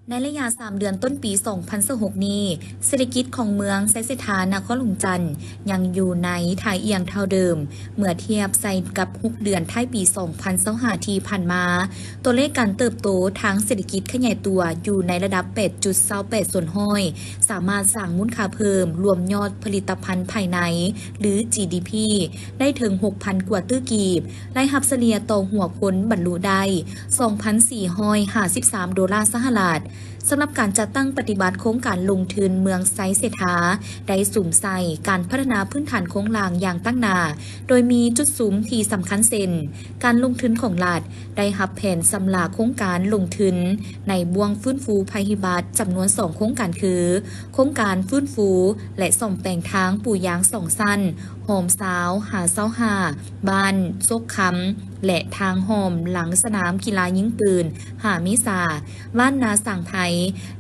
ໃນໄລຍະສາມເດືອນຕົ້ນປີສອງພັນຊາວຫົກນີ້, ເສດຖະກິດຂອງເມືອງໄຊເສດຖາ ນະຄອນຫຼວງຈັນ ຍັງຢູ່ໃນທ່າອ່ຽງເທົ່າເດີມ ເມື່ອທຽບໃສ່ກັບຫົກເດືອນທ້າຍປີສອງພັນຊາວຫ້າທີ່ຜ່ານມາ. ຕົວເລກການເຕີບໂຕທາງເສດຖະກິດຂະຫຍາຍຕົວຢູ່ໃນລະດັບແປດຈຸດຊາວແປດສ່ວນຮ້ອຍ, ສາມາດສ້າງມູນຄ່າເພີ່ມລວມຍອດຜະລິດຕະພັນພາຍໃນ ຫຼື ຈີດີພີ ໄດ້ເຖິງຫົກພັນກວ່າຕື້ກີບ, ລາຍຮັບສະເລ່ຍຕໍ່ຫົວຄົນບັນລຸໄດ້ສອງພັນສີ່ຮ້ອຍຫ້າສິບສາມໂດລາສະຫະລັດ. ສຳລັບການຈັດຕັ້ງປະຕິບັດໂຄງການລົງທຶນເມືອງໄຊເສດຖາ ໄດ້ສຸມໃສ່ການພັດທະນາພື້ນຖານໂຄງລ່າງຢ່າງຕັ້ງໜ້າ, ໂດຍມີຈຸດສຸມທີ່ສຳຄັນເຊັ່ນ ການລົງທຶນຂອງລັດ ໄດ້ຮັບແຜນຊຳລະໂຄງການລົງທຶນໃນບ່ວງຟື້ນຟູໄພພິບັດຈຳນວນສອງໂຄງການຄື ໂຄງການຟື້ນຟູ ແລະ ສ້ອມແປງທາງປູຢາງສອງຊັ້ນ ຮ່ອມຊາວຫາຊາວຫ້າ ບ້ານໂຊກຄຳ ແລະ ທາງຮ່ອມຫຼັງສະໜາມກິລາຍິງປືນຫ້າເມສາ ບ້ານນາສາງໄພ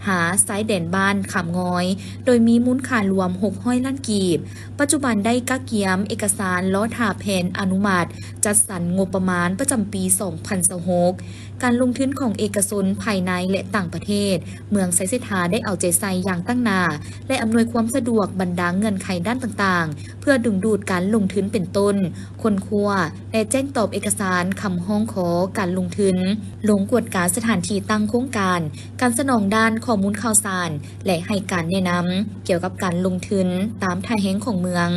ຫາຊາຍແດນບ້ານຄຳງອຍ, ໂດຍມີມູນຄ່າລວມຫົກຮ້ອຍລ້ານກີບ. ປັດຈຸບັນໄດ້ກະກຽມເອກະສານລໍຖ້າແຜນອະນຸມັດຈັດສັນງົບປະມານປະຈຳປີສອງພັນຊາວຫົກ. ການລົງທຶນຂອງເອກະຊົນພາຍໃນ ແລະ ຕ່າງປະເທດ, ເມືອງໄຊເສດຖາໄດ້ເອົາໃຈໃສ່ຢ່າງຕັ້ງໜ້າ ແລະ ອຳນວຍຄວາມສະດວກບັນດາເງື່ອນໄຂດ້ານຕ່າງໆ ເພື່ອດຶງດູດການລົງທຶນເປັນຕົ້ນ ຄົ້ນຄວ້າ ແລະ ແຈ້ງຕອບເອກະສານຄຳຮ້ອງຂໍການລົງທຶນ, ລົງກວດກາສະຖານທີ່ຕັ້ງໂຄງການ, ການສະໜອງດ້ານຂໍ້ມູນຂ່າວສານ ແລະ ໃຫ້ການແນະນຳກ່ຽວກັບການລົງທຶນຕາມທ່າແຮງຂອງເມືອງ.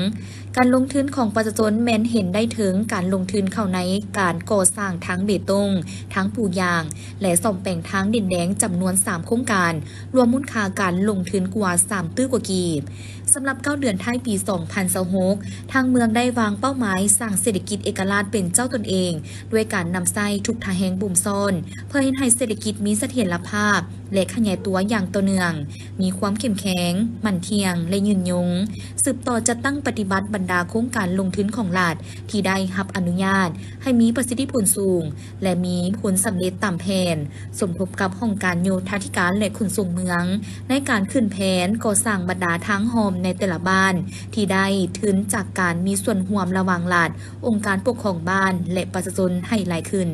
ການລົງທຶນຂອງປະຊາຊົນແມ່ນເຫັນໄດ້ເຖິງການລົງທຶນເຂົ້າໃນການກໍ່ສ້າງທາງເບຕົງ, ທາງປູຢາງ ແລະ ສ້ອມແປງທາງດິນແດງຈຳນວນສາມໂຄງການ, ລວມມູນຄ່າການລົງທຶນກວ່າສາມຕື້ກວ່າກີບ. ສຳລັບເກົ້າເດືອນທ້າຍປີສອງພັນຊາວຫົກ, ທາງເມືອງໄດ້ວາງເປົ້າໝາຍສ້າງເສດຖະກິດເອກະລາດເປັນເຈົ້າຕົນເອງ ດ້ວຍການນຳໃຊ້ທຸກທ່າແຮງບົ່ມຊ້ອນ ເພື່ອເຮັດໃຫ້ເສດຖະກິດມີສະຖຽນລະພາບ ແລະ ຂະຫຍາຍຕົວຢ່າງຕໍ່ເນື່ອງ, ມີຄວາມເຂັ້ມແຂງ, ໝັ້ນທ່ຽງ ແລະ ຍືນຍົງ. ສືບຕໍ່ຈັດຕັ້ງປະຕິບັດບັນດາໂຄງການລົງທຶນຂອງລັດທີ່ໄດ້ຮັບອະນຸຍາດໃຫ້ມີປະສິດທິຜົນສູງ ແລະ ມີຜົນສຳເລັດຕາມແຜນ, ສົມທົບກັບຫ້ອງການໂຍທາທິການ ແລະ ຂົນສົ່ງເມືອງ ໃນການຂຶ້ນແຜນກໍ່ສ້າງບັນດາທາງຮ່ອມໃນແຕ່ລະບ້ານ ທີ່ໄດ້ທຶນຈາກການມີສ່ວນຮ່ວມລະຫວ່າງລັດ, ອົງການປົກຄອງບ້ານ ແລະ ປະຊາຊົນໃຫ້ຫຼາຍຂຶ້ນ.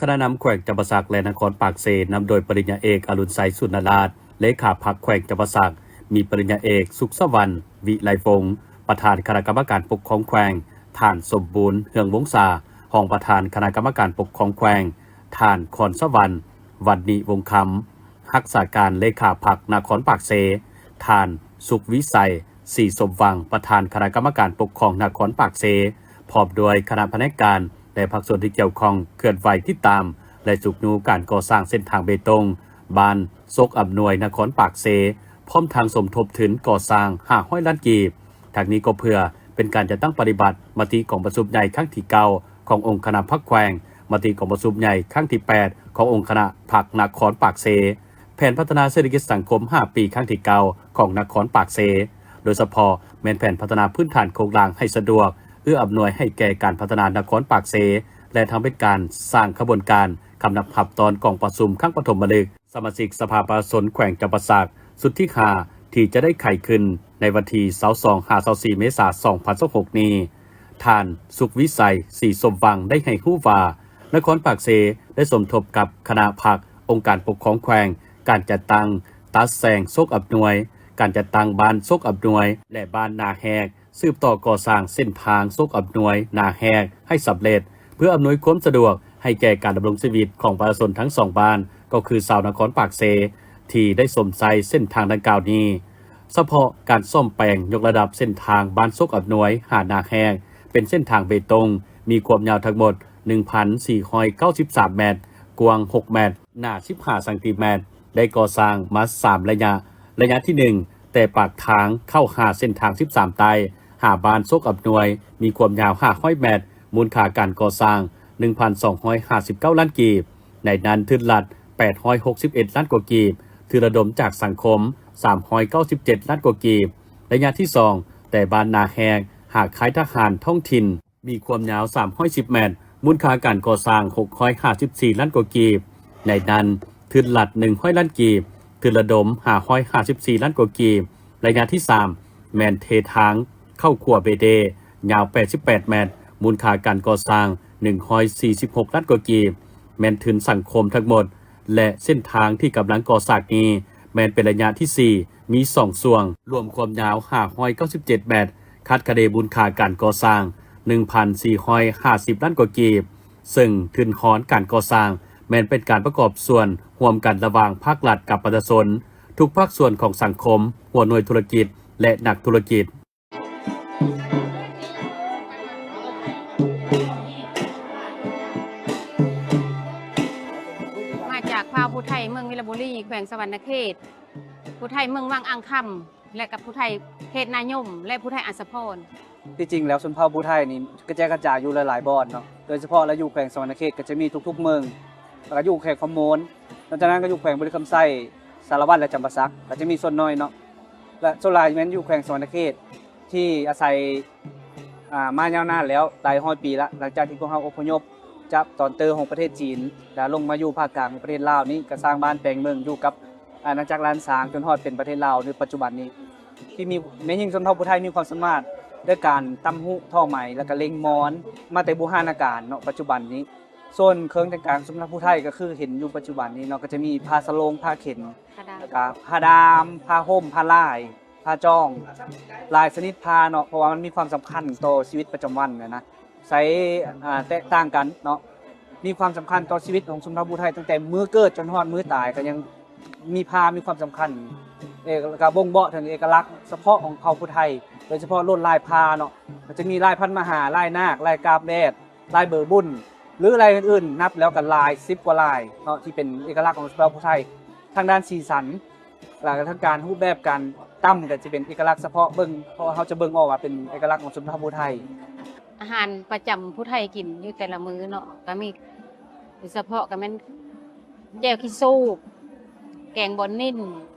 ຄະນະນຳແຂວງຈຳປາສັກ ແລະ ນະຄອນປາກເຊ ນຳໂດຍປະລິນຍາເອກ ອະລຸນໄຊ ສຸນນະລາດ ເລຂາພັກແຂວງຈຳປາສັກ, ມີປະລິນຍາເອກ ສຸກສະຫວັນ ວິໄລວົງ ປະທານຄະນະກຳມະການປົກຄອງແຂວງ, ທ່ານ ສົມບູນ ເຮືອງວົງສາ ຮອງປະທານຄະນະກຳມະການປົກຄອງແຂວງ, ທ່ານ ຄອນສະຫວັນ ວັນນິວົງຄຳ ຮັກສາການເລຂາພັກນະຄອນປາກເຊ, ທ່ານ ສຸກວິໄສ ສີສົມຫວັງ ປະທານຄະນະກຳມະການປົກຄອງນະຄອນປາກເຊ ພ້ອມດ້ວຍຄະນະພະແນກການ ແລະ ພາກສ່ວນທີ່ກ່ຽວຂ້ອງເຄື່ອນໄຫວຕິດຕາມ ແລະ ຊຸກຍູ້ການກໍ່ສ້າງເສັ້ນທາງເບຕົງບ້ານໂຊກອຳນວຍ ນະຄອນປາກເຊ ພ້ອມທັງສົມທົບທຶນກໍ່ສ້າງຫ້າຮ້ອຍລ້ານກີບ. ທັງນີ້ກໍເພື່ອເປັນການຈັດຕັ້ງປະຕິບັດມະຕິກອງປະຊຸມໃຫຍ່ຄັ້ງທີເກົ້າຂອງອົງຄະນະພັກແຂວງ, ມະຕິກອງປະຊຸມໃຫຍ່ຄັ້ງທີແປດຂອງອົງຄະນະພັກນະຄອນປາກເຊ, ແຜນພັດທະນາເສດຖະກິດສັງຄົມຫ້າປີຄັ້ງທີເກົ້າຂອງນະຄອນປາກເຊ, ໂດຍສະເພາະແມ່ນແຜນພັດທະນາພື້ນຖານໂຄງລ່າງໃຫ້ສະດວກ, ເອື້ອອຳນວຍໃຫ້ແກ່ການພັດທະນານະຄອນປາກເຊ ແລະ ທັງເປັນການສ້າງຂະບວນການຄຳນັບຮັບຕອນກອງປະຊຸມຄັ້ງປະຖົມມະລຶກ ສະມາຊິກສະພາປະຊາຊົນແຂວງຈຳປາສັກ ຊຸດທີຫ້າ ທີ່ຈະໄດ້ໄຂຂຶ້ນໃນວັນທີຊາວສອງຫາຊາວສີ່ເມສາສອງພັນຊາວຫົກນີ້. ທ່ານ ສຸກວິໄສ ສີສົມຫວັງ ໄດ້ໃຫ້ຮູ້ວ່າ ນະຄອນປາກເຊໄດ້ສົມທົບກັບຄະນະພັກ, ອົງການປົກຄອງແຂວງ, ການຈັດຕັ້ງຕັດແສງໂຊກອຳນວຍ, ການຈັດຕັ້ງບ້ານໂຊກອຳນວຍ ແລະ ບ້ານນາແຮກ ສືບຕໍ່ກໍ່ສ້າງເສັ້ນທາງໂຊກອຳນວຍ-ນາແຮກໃຫ້ສຳເລັດ ເພື່ອອຳນວຍຄວາມສະດວກໃຫ້ແກ່ການດຳລົງຊີວິດຂອງປະຊາຊົນທັງສອງບ້ານ ກໍຄືຊາວນະຄອນປາກເຊ ທີ່ໄດ້ຊົມໃຊ້ເສັ້ນທາງດັ່ງກ່າວນີ້. ສະເພາະການສ້ອມແປງຍົກລະດັບເສັ້ນທາງບ້ານໂຊກອຳນວຍຫານາແຮກ ເປັນເສັ້ນທາງເບຕົງ ມີຄວາມຍາວທັງໝົດໜຶ່ງພັນສີ່ຮ້ອຍເກົ້າສິບສາມແມັດ, ກວ້າງຫົກແມັດ, ໜາສິບຫ້າຊັງຕີແມັດ, ໄດ້ກໍ່ສ້າງມາສາມໄລຍະ. ໄລຍະທີໜຶ່ງ ແຕ່ປາກທາງເຂົ້າຫາເສັ້ນທາງສິບສາມໃຕ້ ຫາບ້ານໂຊກອຳນວຍ ມີຄວາມຍາວຫ້າຮ້ອຍແມັດ, ມູນຄ່າການກໍ່ສ້າງໜຶ່ງພັນສອງຮ້ອຍຫ້າສິບເກົ້າລ້ານກີບ, ໃນນັ້ນທຶນລັດແປດຮ້ອຍຫົກສິບເອັດລ້ານກວ່າກີບ, ທຶນລະດົມຈາກສັງຄົມສາມຮ້ອຍເກົ້າສິບເຈັດລ້ານກວ່າກີບ. ໄລຍະທີສອງ ແຕ່ບ້ານນາແຮກຫາຄ້າຍທະຫານທ້ອງຖິ່ນ ມີຄວາມຍາວສາມຮ້ອຍສິບແມັດ, ມູນຄ່າການກໍ່ສ້າງຫົກຮ້ອຍຫ້າສິບສີ່ລ້ານກວ່າກີບ, ໃນນັ້ນທຶນລັດໜຶ່ງຮ້ອຍລ້ານກີບ, ທຶນລະດົມຫ້າຮ້ອຍຫ້າສິບສີ່ລ້ານກວ່າກີບ. ໄລຍະທີສາມ ແມ່ນເທທາງເຂົ້າຂົວເບເດ ຍາວແປດສິບແປດແມັດ, ມູນຄ່າການກໍ່ສ້າງໜຶ່ງຮ້ອຍສີ່ສິບຫົກລ້ານກວ່າກີບ, ແມ່ນທຶນສັງຄົມທັງໝົດ ແລະ ເສັ້ນທາງທີ່ກຳລັງກໍ່ສ້າງນີ້ແມ່ນເປັນໄລຍະທີສີ່ ມີສອງຊ່ວງ ລວມຄວາມຍາວຫ້າຮ້ອຍເກົ້າສິບເຈັດແມັດ, ຄາດຄະເນມູນຄ່າການກໍ່ສ້າງໜຶ່ງພັນສີ່ຮ້ອຍຫ້າສິບລ້ານກວ່າກີບ, ເຊິ່ງທຶນຮອນການກໍ່ສ້າງແມ່ນເປັນການປະກອບສ່ວນຮ່ວມກັນລະຫວ່າງພາກລັດກັບປະຊາຊົນ, ທຸກພາກສ່ວນຂອງສັງຄົມ, ຫົວໜ່ວຍທຸລະກິດ ແລະ ນັກທຸລະກິດ. ມາຈາກພາວຜູ້ໄທເມືອງວິລະບູລີ ແຂວງສະຫວັນນະເຂດ, ຜູ້ໄທເມືອງວັງອ່າງຄຳ ແລະ ກັບຜູ້ໄທເຂດນາຍົມ ແລະ ຜູ້ໄທອັດສະພອນ. ທີ່ຈິງແລ້ວຊົນເຜົ່າຜູ້ໄທນີ້ກະແຈກະຈາຍຢູ່ຫຼາຍໆບ່ອນເນາະ, ໂດຍສະເພາະແລ້ວຢູ່ແຂວງສະຫວັນນະເຂດກະຈະມີທຸກໆເມືອງ, ແລ້ວກະຢູ່ແຂວງຄຳມ່ວນ, ນອກຈາກນັ້ນກະຢູ່ແຂວງບໍລິຄຳໄຊ, ສາລະວັນ ແລະ ຈຳປາສັກ ກະຈະມີສ່ວນໜ້ອຍເນາະ. ແລະ ສ່ວນຫຼາຍແມ່ນຢູ່ແຂວງສະຫວັນນະເຂດ ທີ່ອາໄສ ອ່າ ມາຍາວນານແລ້ວ ຫຼາຍຮ້ອຍປີລະ, ຫຼັງຈາກທີ່ພວກເຮົາອົບພະຍົບຈາກຕອນເຕີຂອງປະເທດຈີນ ແລະ ລົງມາຢູ່ພາກກາງຂອງປະເທດລາວນີ້ ກໍສ້າງບ້ານແປງເມືອງຢູ່ກັບອານາຈັກລ້ານຊ້າງ ຈົນຮອດເປັນປະເທດລາວໃນປັດຈຸບັນນີ້ ທີ່ມີແມ່ຍິງຊົນເຜົ່າຜູ້ໄທມີຄວາມສາມາດດ້ວຍການຕ່ຳຫູ່ທໍ້ໄໝ ແລ້ວກໍເລັງມອນ ມາແຕ່ບູຮານະການເນາະ. ປັດຈຸບັນນີ້ ສ່ວນເຄື່ອງແຕ່ງກາຍຂອງຊົນເຜົ່າຜູ້ໄທກໍຄືເຫັນຢູ່ປັດຈຸບັນນີ້ເນາະ ກໍຈະມີຜ້າສະໂລງ ຜ້າເຂັນ ຜ້າດາມ ແລ້ວກໍຜ້າດາມ ຜ້າຫົ່ມ ຜ້າລາຍ ຜ້າຈ້ອງ ຫຼາຍຊະນິດຜ້າເນາະ ເພາະວ່າມັນມີຄວາມສຳຄັນຕໍ່ຊີວິດປະຈຳວັນນະ ໃຊ້ ອ່າ ແຕກຕ່າງກັນເນາະ ມີຄວາມສຳຄັນຕໍ່ຊີວິດຂອງຊົນເຜົ່າຜູ້ໄທ ຕັ້ງແຕ່ມື້ເກີດຈົນຮອດມື້ຕາຍ ກໍຍັງມີຜ້າມີຄວາມສຳຄັນ ເອ ກໍບົ່ງບອກເຖິງເອກະລັກສະເພາະຂອງເຜົ່າຜູ້ໄທ ໂດຍສະເພາະລວດລາຍຜ້າເນາະ ກໍຈະມີລາຍພັນມະຫາ ລາຍນາກ ລາຍກາບແດດ ລາຍເບີບຸນ ຫຼື ລາຍອື່ນໆ ນັບແລ້ວກໍຫຼາຍສິບກວ່າລາຍເນາະ ທີ່ເປັນເອກະລັກຂອງຊົນເຜົ່າຜູ້ໄທ ທາງດ້ານສີສັນ ແລ້ວກໍທາງການ ຮູບແບບການຕ່ຳກໍຈະເປັນເອກະລັກສະເພາະເບິ່ງ ເພາະວ່າເຮົາຈະເບິ່ງອອກວ່າເປັນເອກະລັກຂອງຊົນເຜົ່າຜູ້ໄທ. ອາຫານປະຈຳຜູ້ໄທກິນຢູ່ແຕ່ລະມື້ເນາະ ກໍມີ ໂດຍສະເພາະກໍແມ່ນແຈ່ວຂີ້ສູກ ແກງບອນນິນ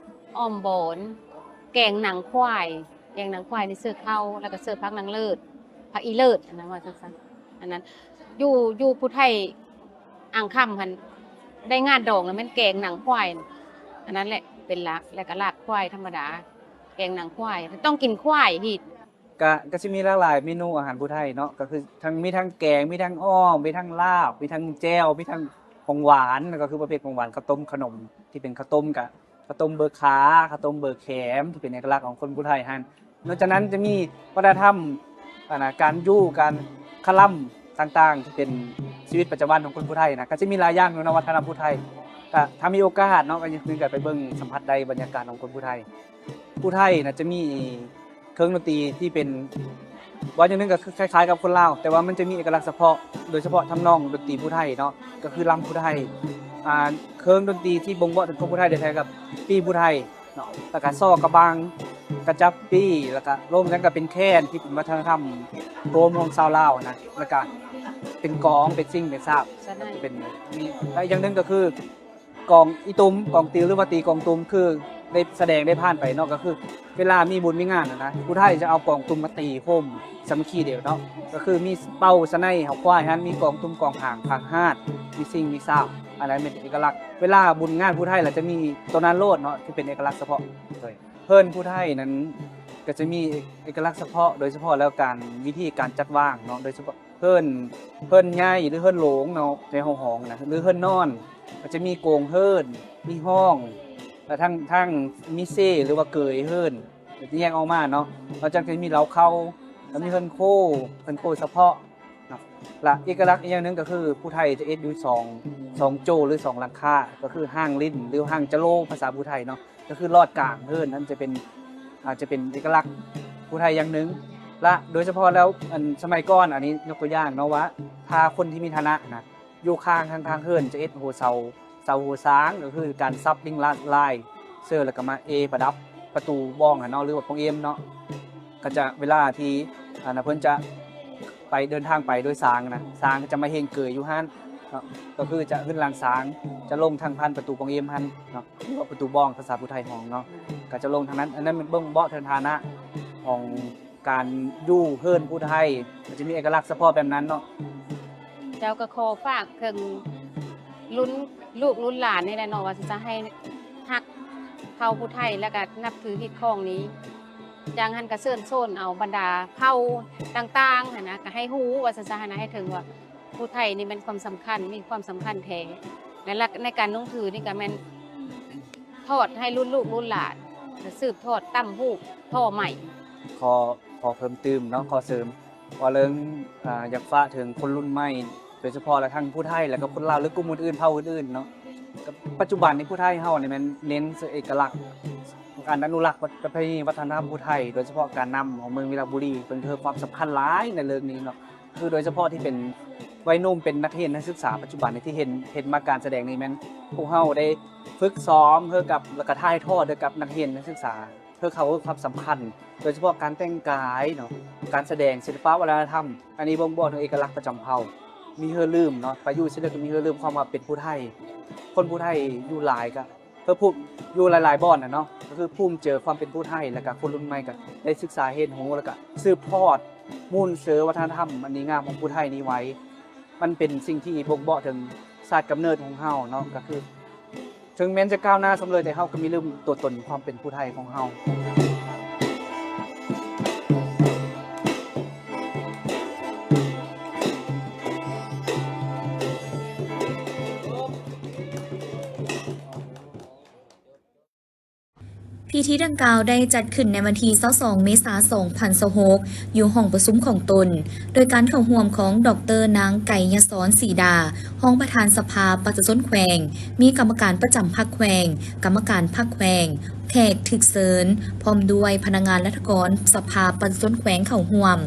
ອອມບອນ ແກງໜັງຄວາຍ ແກງໜັງຄວາຍນີ້ເສີບເຂົ້າ ແລ້ວກໍເສີບຜັກນາງເລີດ ຜັກອີເລີດ ອັນນັ້ນວ່າຊັ້ນໆ ອັນນັ້ນ ຢູ່ ຢູ່ຜູ້ໄທອ່າງຄຳຫັ້ນ ໄດ້ງານດອງແລ້ວແມ່ນແກງໜັງຄວາຍ ອັນນັ້ນແຫຼະເປັນຫຼັກ ແລ້ວກໍລາບຄວາຍທຳມະດາ ແກງໜັງຄວາຍ ຕ້ອງກິນຄວາຍຮີດ. ກະ ກະຊິມີຫຼາກຫຼາຍເມນູອາຫານຜູ້ໄທເນາະ ກໍຄືທັງ ມີທັງແກງ ມີທັງອອມ ມີທັງລາບ ມີທັງແຈ່ວ ມີທັງຂອງຫວານ ກໍຄືປະເພດຂອງຫວານ ເຂົ້າຕົ້ມ ຂະໜົມ ທີ່ເປັນເຂົ້າຕົ້ມ ກະ ເຂົ້າຕົ້ມເບີຂາ ເຂົ້າຕົ້ມເບີແຂມ ທີ່ເປັນເອກະລັກຂອງຄົນຜູ້ໄທຫັ້ນ. ນອກຈາກນັ້ນຈະມີວັດທະນະທຳ ອັນນະ ການຢູ່ ການຄະລຳຕ່າງໆ ທີ່ເປັນຊີວິດປະຈຳວັນຂອງຄົນຜູ້ໄທນະ ກໍຈະມີຫຼາຍຢ່າງຢູ່ໃນວັດທະນະທຳຜູ້ໄທ. ກໍຖ້າມີໂອກາດເນາະ ກໍຢາກ ກໍໄປເບິ່ງສຳຜັດໄດ້ບັນຍາກາດຂອງຄົນຜູ້ໄທ. ຜູ້ໄທນະຈະມີເຄື່ອງດົນຕີທີ່ເປັນ ວ່າຢ່າງໜຶ່ງກໍຄືຄ້າຍໆກັບຄົນລາວ ແຕ່ວ່າມັນຈະມີເອກະລັກສະເພາະ ໂດຍສະເພາະທຳນອງດົນຕີຜູ້ໄທເນາະ ກໍຄືລຳຜູ້ໄທ. ອ່າ ເຄື່ອງດົນຕີທີ່ບົ່ງບອກເຖິງຂອງຜູ້ໄທແທ້ໆ ກໍປີ້ຜູ້ໄທ ເນາະ ແລ້ວກະຊໍກະບັງ ກະຈັບປີ້ ແລ້ວກະລົມນັ້ນກະເປັນແຄນ ທີ່ເປັນວັດທະນະທຳໂຮມຂອງຊາວລາວນະ ແລ້ວກະເປັນກອງ ເປັນສິງ ເປັນສາບ ສະໄນ ເປັນ ມີ ແລະ ອີກຢ່າງໜຶ່ງກະຄືກອງອີຕຸມ ກອງຕີ ຫຼືວ່າຕີກອງຕຸມ ຄືໄດ້ສະແດງໄດ້ຜ່ານໄປເນາະ ກະຄືເວລາມີບຸນມີງານຫັ້ນນະ ຜູ້ໄທຈະເອົາກອງຕຸມມາຕີໂຮມສາມັກຄີດຽວເນາະ ກະຄືມີເປົ່າສະໄນ ເຫົາຄວາຍຫັ້ນ ມີກອງຕຸມກອງຫາງ ພາກຫາດ ມີສິງ ມີສາບ ອັນນັ້ນແມ່ນເອກະລັກ. ເວລາບຸນງານຜູ້ໄທລະຈະມີໂຕນັ້ນໂລດເນາະ ທີ່ເປັນເອກະລັກສະເພາະ. ເຮີນຜູ້ໄທນັ້ນກະຈະມີເອກະລັກສະເພາະ ໂດຍສະເພາະແລ້ວການ ວິທີການຈັດວາງເນາະ ໂດຍສະເພາະເຮີນ ເຮີນໃຫຍ່ ຫຼືເຮີນໂຫຼງເນາະ ໃນຫ້ອງນະ ຫຼືເຮີນນອນ ກະຈະມີໂກງເຮີນ ມີຫ້ອງ ແລະທັງ ທັງມີເຊ ຫຼືວ່າເກີຍເຮີນ ແຍກອອກມາເນາະ. ນອກຈາກຈະມີເລົ້າເຂົ້າ ແລ້ວມີເຮີນໂຄ ເຮີນໂຄສະເພາະ ເນາະ ລະເອກະລັກອີກຢ່າງໜຶ່ງກໍຄືຜູ້ໄທຈະເຮັດຢູ່ສອງ ສອງໂຈ ຫຼື ສອງຫຼັງຄາ ກໍຄືຮ່າງລິ້ນ ຫຼື ຮ່າງຈະໂລ ພາສາຜູ້ໄທເນາະ ກໍຄືລອດກາງເຮີນ ນັ້ນຈະເປັນ ອາດຈະເປັນເອກະລັກຜູ້ໄທຢ່າງໜຶ່ງ ລະໂດຍສະເພາະແລ້ວ ອັນ ສະໄໝກ່ອນ ອັນນີ້ຍົກຕົວຢ່າງເນາະວ່າ ຖ້າຄົນທີ່ມີຖານະນະ ຢູ່ຂ້າງທາງ ທາງເຮືອນຈະເຮັດຫົວເສົາ ເສົາຫົວຊ້າງ ກໍຄືການສັບລິ້ງລາດລາຍເສີ ແລ້ວກໍມາເອປະດັບປະຕູບ້ອງຫັ້ນເນາະ ຫຼືວ່າປ່ອງເອມເນາະ ກໍຈະເວລາທີ່ ອັນນະ ເພິ່ນຈະໄປເດີນທາງໄປໂດຍຊ້າງນະ ຊ້າງກໍຈະມາເຮັງເກີຍຢູ່ຫັ້ນເນາະ ກໍຄືຈະຂຶ້ນຫຼັງຊ້າງ ຈະລົງທາງຜ່ານປະຕູປ່ອງເອມຫັ້ນເນາະ ຫຼືວ່າປະຕູບ້ອງພາສາຜູ້ໄທຮ້ອງເນາະ ກໍຈະລົງທາງນັ້ນ ອັນນັ້ນແມ່ນບົ່ງບອກເຖິງຖານະຂອງ ການຢູ່ເຮືອນຜູ້ໄທ ມັນຈະມີເອກະລັກສະເພາະແບບນັ້ນເນາະ. ເຈົ້າກໍຂໍຝາກເຖິງລຸ້ນລູກລຸ້ນຫຼານນີ້ແຫຼະເນາະ ວ່າຊິຈະໃຫ້ຮັກເຜົ່າຜູ້ໄທ ແລ້ວກໍນັບຖືຮີດຄອງນີ້. ຈັ່ງຫັ້ນກໍເຊີນຊວນເອົາບັນດາເຜົ່າຕ່າງໆຫັ້ນນະ ກໍໃຫ້ຮູ້ວ່າຊັ້ນຊະຫັ້ນນະ ໃຫ້ເຖິງວ່າຜູ້ໄທນີ້ແມ່ນຄວາມສຳຄັນ ມີຄວາມສຳຄັນແທ້. ແລະ ໃນການລົງທຶນນີ້ກໍແມ່ນທອດໃຫ້ລຸ້ນລູກລຸ້ນຫຼານ ແລະ ສືບທອດຕັ້ງຮູບທໍ່ໃໝ່. ຂໍ ຂໍເພີ່ມຕື່ມເນາະ ຂໍເສີມວ່າເລື່ອງ ອາ ຢາກຝາກເຖິງຄົນລຸ້ນໃໝ່ ໂດຍສະເພາະແລ້ວທັງຜູ້ໄທ ແລ້ວກໍຄົນລາວ ຫຼື ກຸ່ມອື່ນໆ ເຜົ່າອື່ນໆ ເນາະ. ປັດຈຸບັນນີ້ຜູ້ໄທເຮົານີ້ແມ່ນເນັ້ນເຊິ່ງເອກະລັກ ການອະນຸລັກປະ ປະເພນີວັດທະນະທຳຜູ້ໄທ ໂດຍສະເພາະການນຳຂອງເມືອງວິລະບູລີ ເພິ່ນເພີ່ມຄວາມສຳຄັນຫຼາຍໃນເລື່ອງນີ້ເນາະ. ຄືໂດຍສະເພາະທີ່ເປັນໄວໜຸ່ມ ເປັນນັກຮຽນນັກສຶກສາປັດຈຸບັນນີ້ ທີ່ເຫັນ ເຫັນມາການສະແດງນີ້ແມ່ນພວກເຮົາໄດ້ຝຶກຊ້ອມເພື່ອກັບ ແລ້ວກໍຖ່າຍທອດໃຫ້ກັບນັກຮຽນນັກສຶກສາ ເພື່ອເຂົາເບິ່ງຄວາມສຳຄັນ ໂດຍສະເພາະການແຕ່ງກາຍເນາະ ການສະແດງ ສິລະປະວັດທະນະທຳ ອັນນີ້ບົ່ງບອກເຖິງເອກະລັກປະຈຳເຜົ່າ. ມີເຮືອລືມເນາະ ໄປຢູ່ຊິແລ້ວກໍມີເຮືອລືມ ຄວາມວ່າເປັນຜູ້ໄທ ຄົນຜູ້ໄທຢູ່ຫຼາຍກໍ ເພື່ອພູມ ຢູ່ຫຼາຍໆບ່ອນນະເນາະ ກໍຄືພູມໃຈຄວາມເປັນຜູ້ໄທ ແລ້ວກະຄົນລຸ້ນໃໝ່ກໍໄດ້ສຶກສາຮຽນຮູ້ ແລ້ວກະສືບທອດມູນເຊື້ອວັດທະນະທຳອັນດີງາມຂອງຜູ້ໄທນີ້ໄວ້. ມັນເປັນສິ່ງທີ່ບົ່ງບອກເຖິງຊາດກຳເນີດຂອງເຮົາເນາະ ກໍຄືເຖິງແມ່ນຈະກ້າວໜ້າສ່ຳເລີຍ ແຕ່ເຮົາກໍມີເລື່ອງຕົວຕົນຄວາມເປັນຜູ້ໄທຂອງເຮົາ. ພິທີດັ່ງກ່າວໄດ້ຈັດຂຶ້ນໃນວັນທີຊາວສອງ ເມສາ ສອງພັນຊາວຫົກ ຢູ່ຫ້ອງປະຊຸມຂອງຕົນ ໂດຍການເຂົ້າຮ່ວມຂອງ ດອກເຕີ ນາງ ໄກຍະສອນ ສີດາ ຮອງປະທານສະພາປະຊາຊົນແຂວງ, ມີກຳມະການປະຈຳພັກແຂວງ, ກຳມະການພັກແຂວງ, ແຂກຖືກເຊີນ ພ້ອມດ້ວຍພະນັກງານລັດຖະກອນສະພາປະຊາຊົນແຂວງເຂົ້າຮ່ວມ.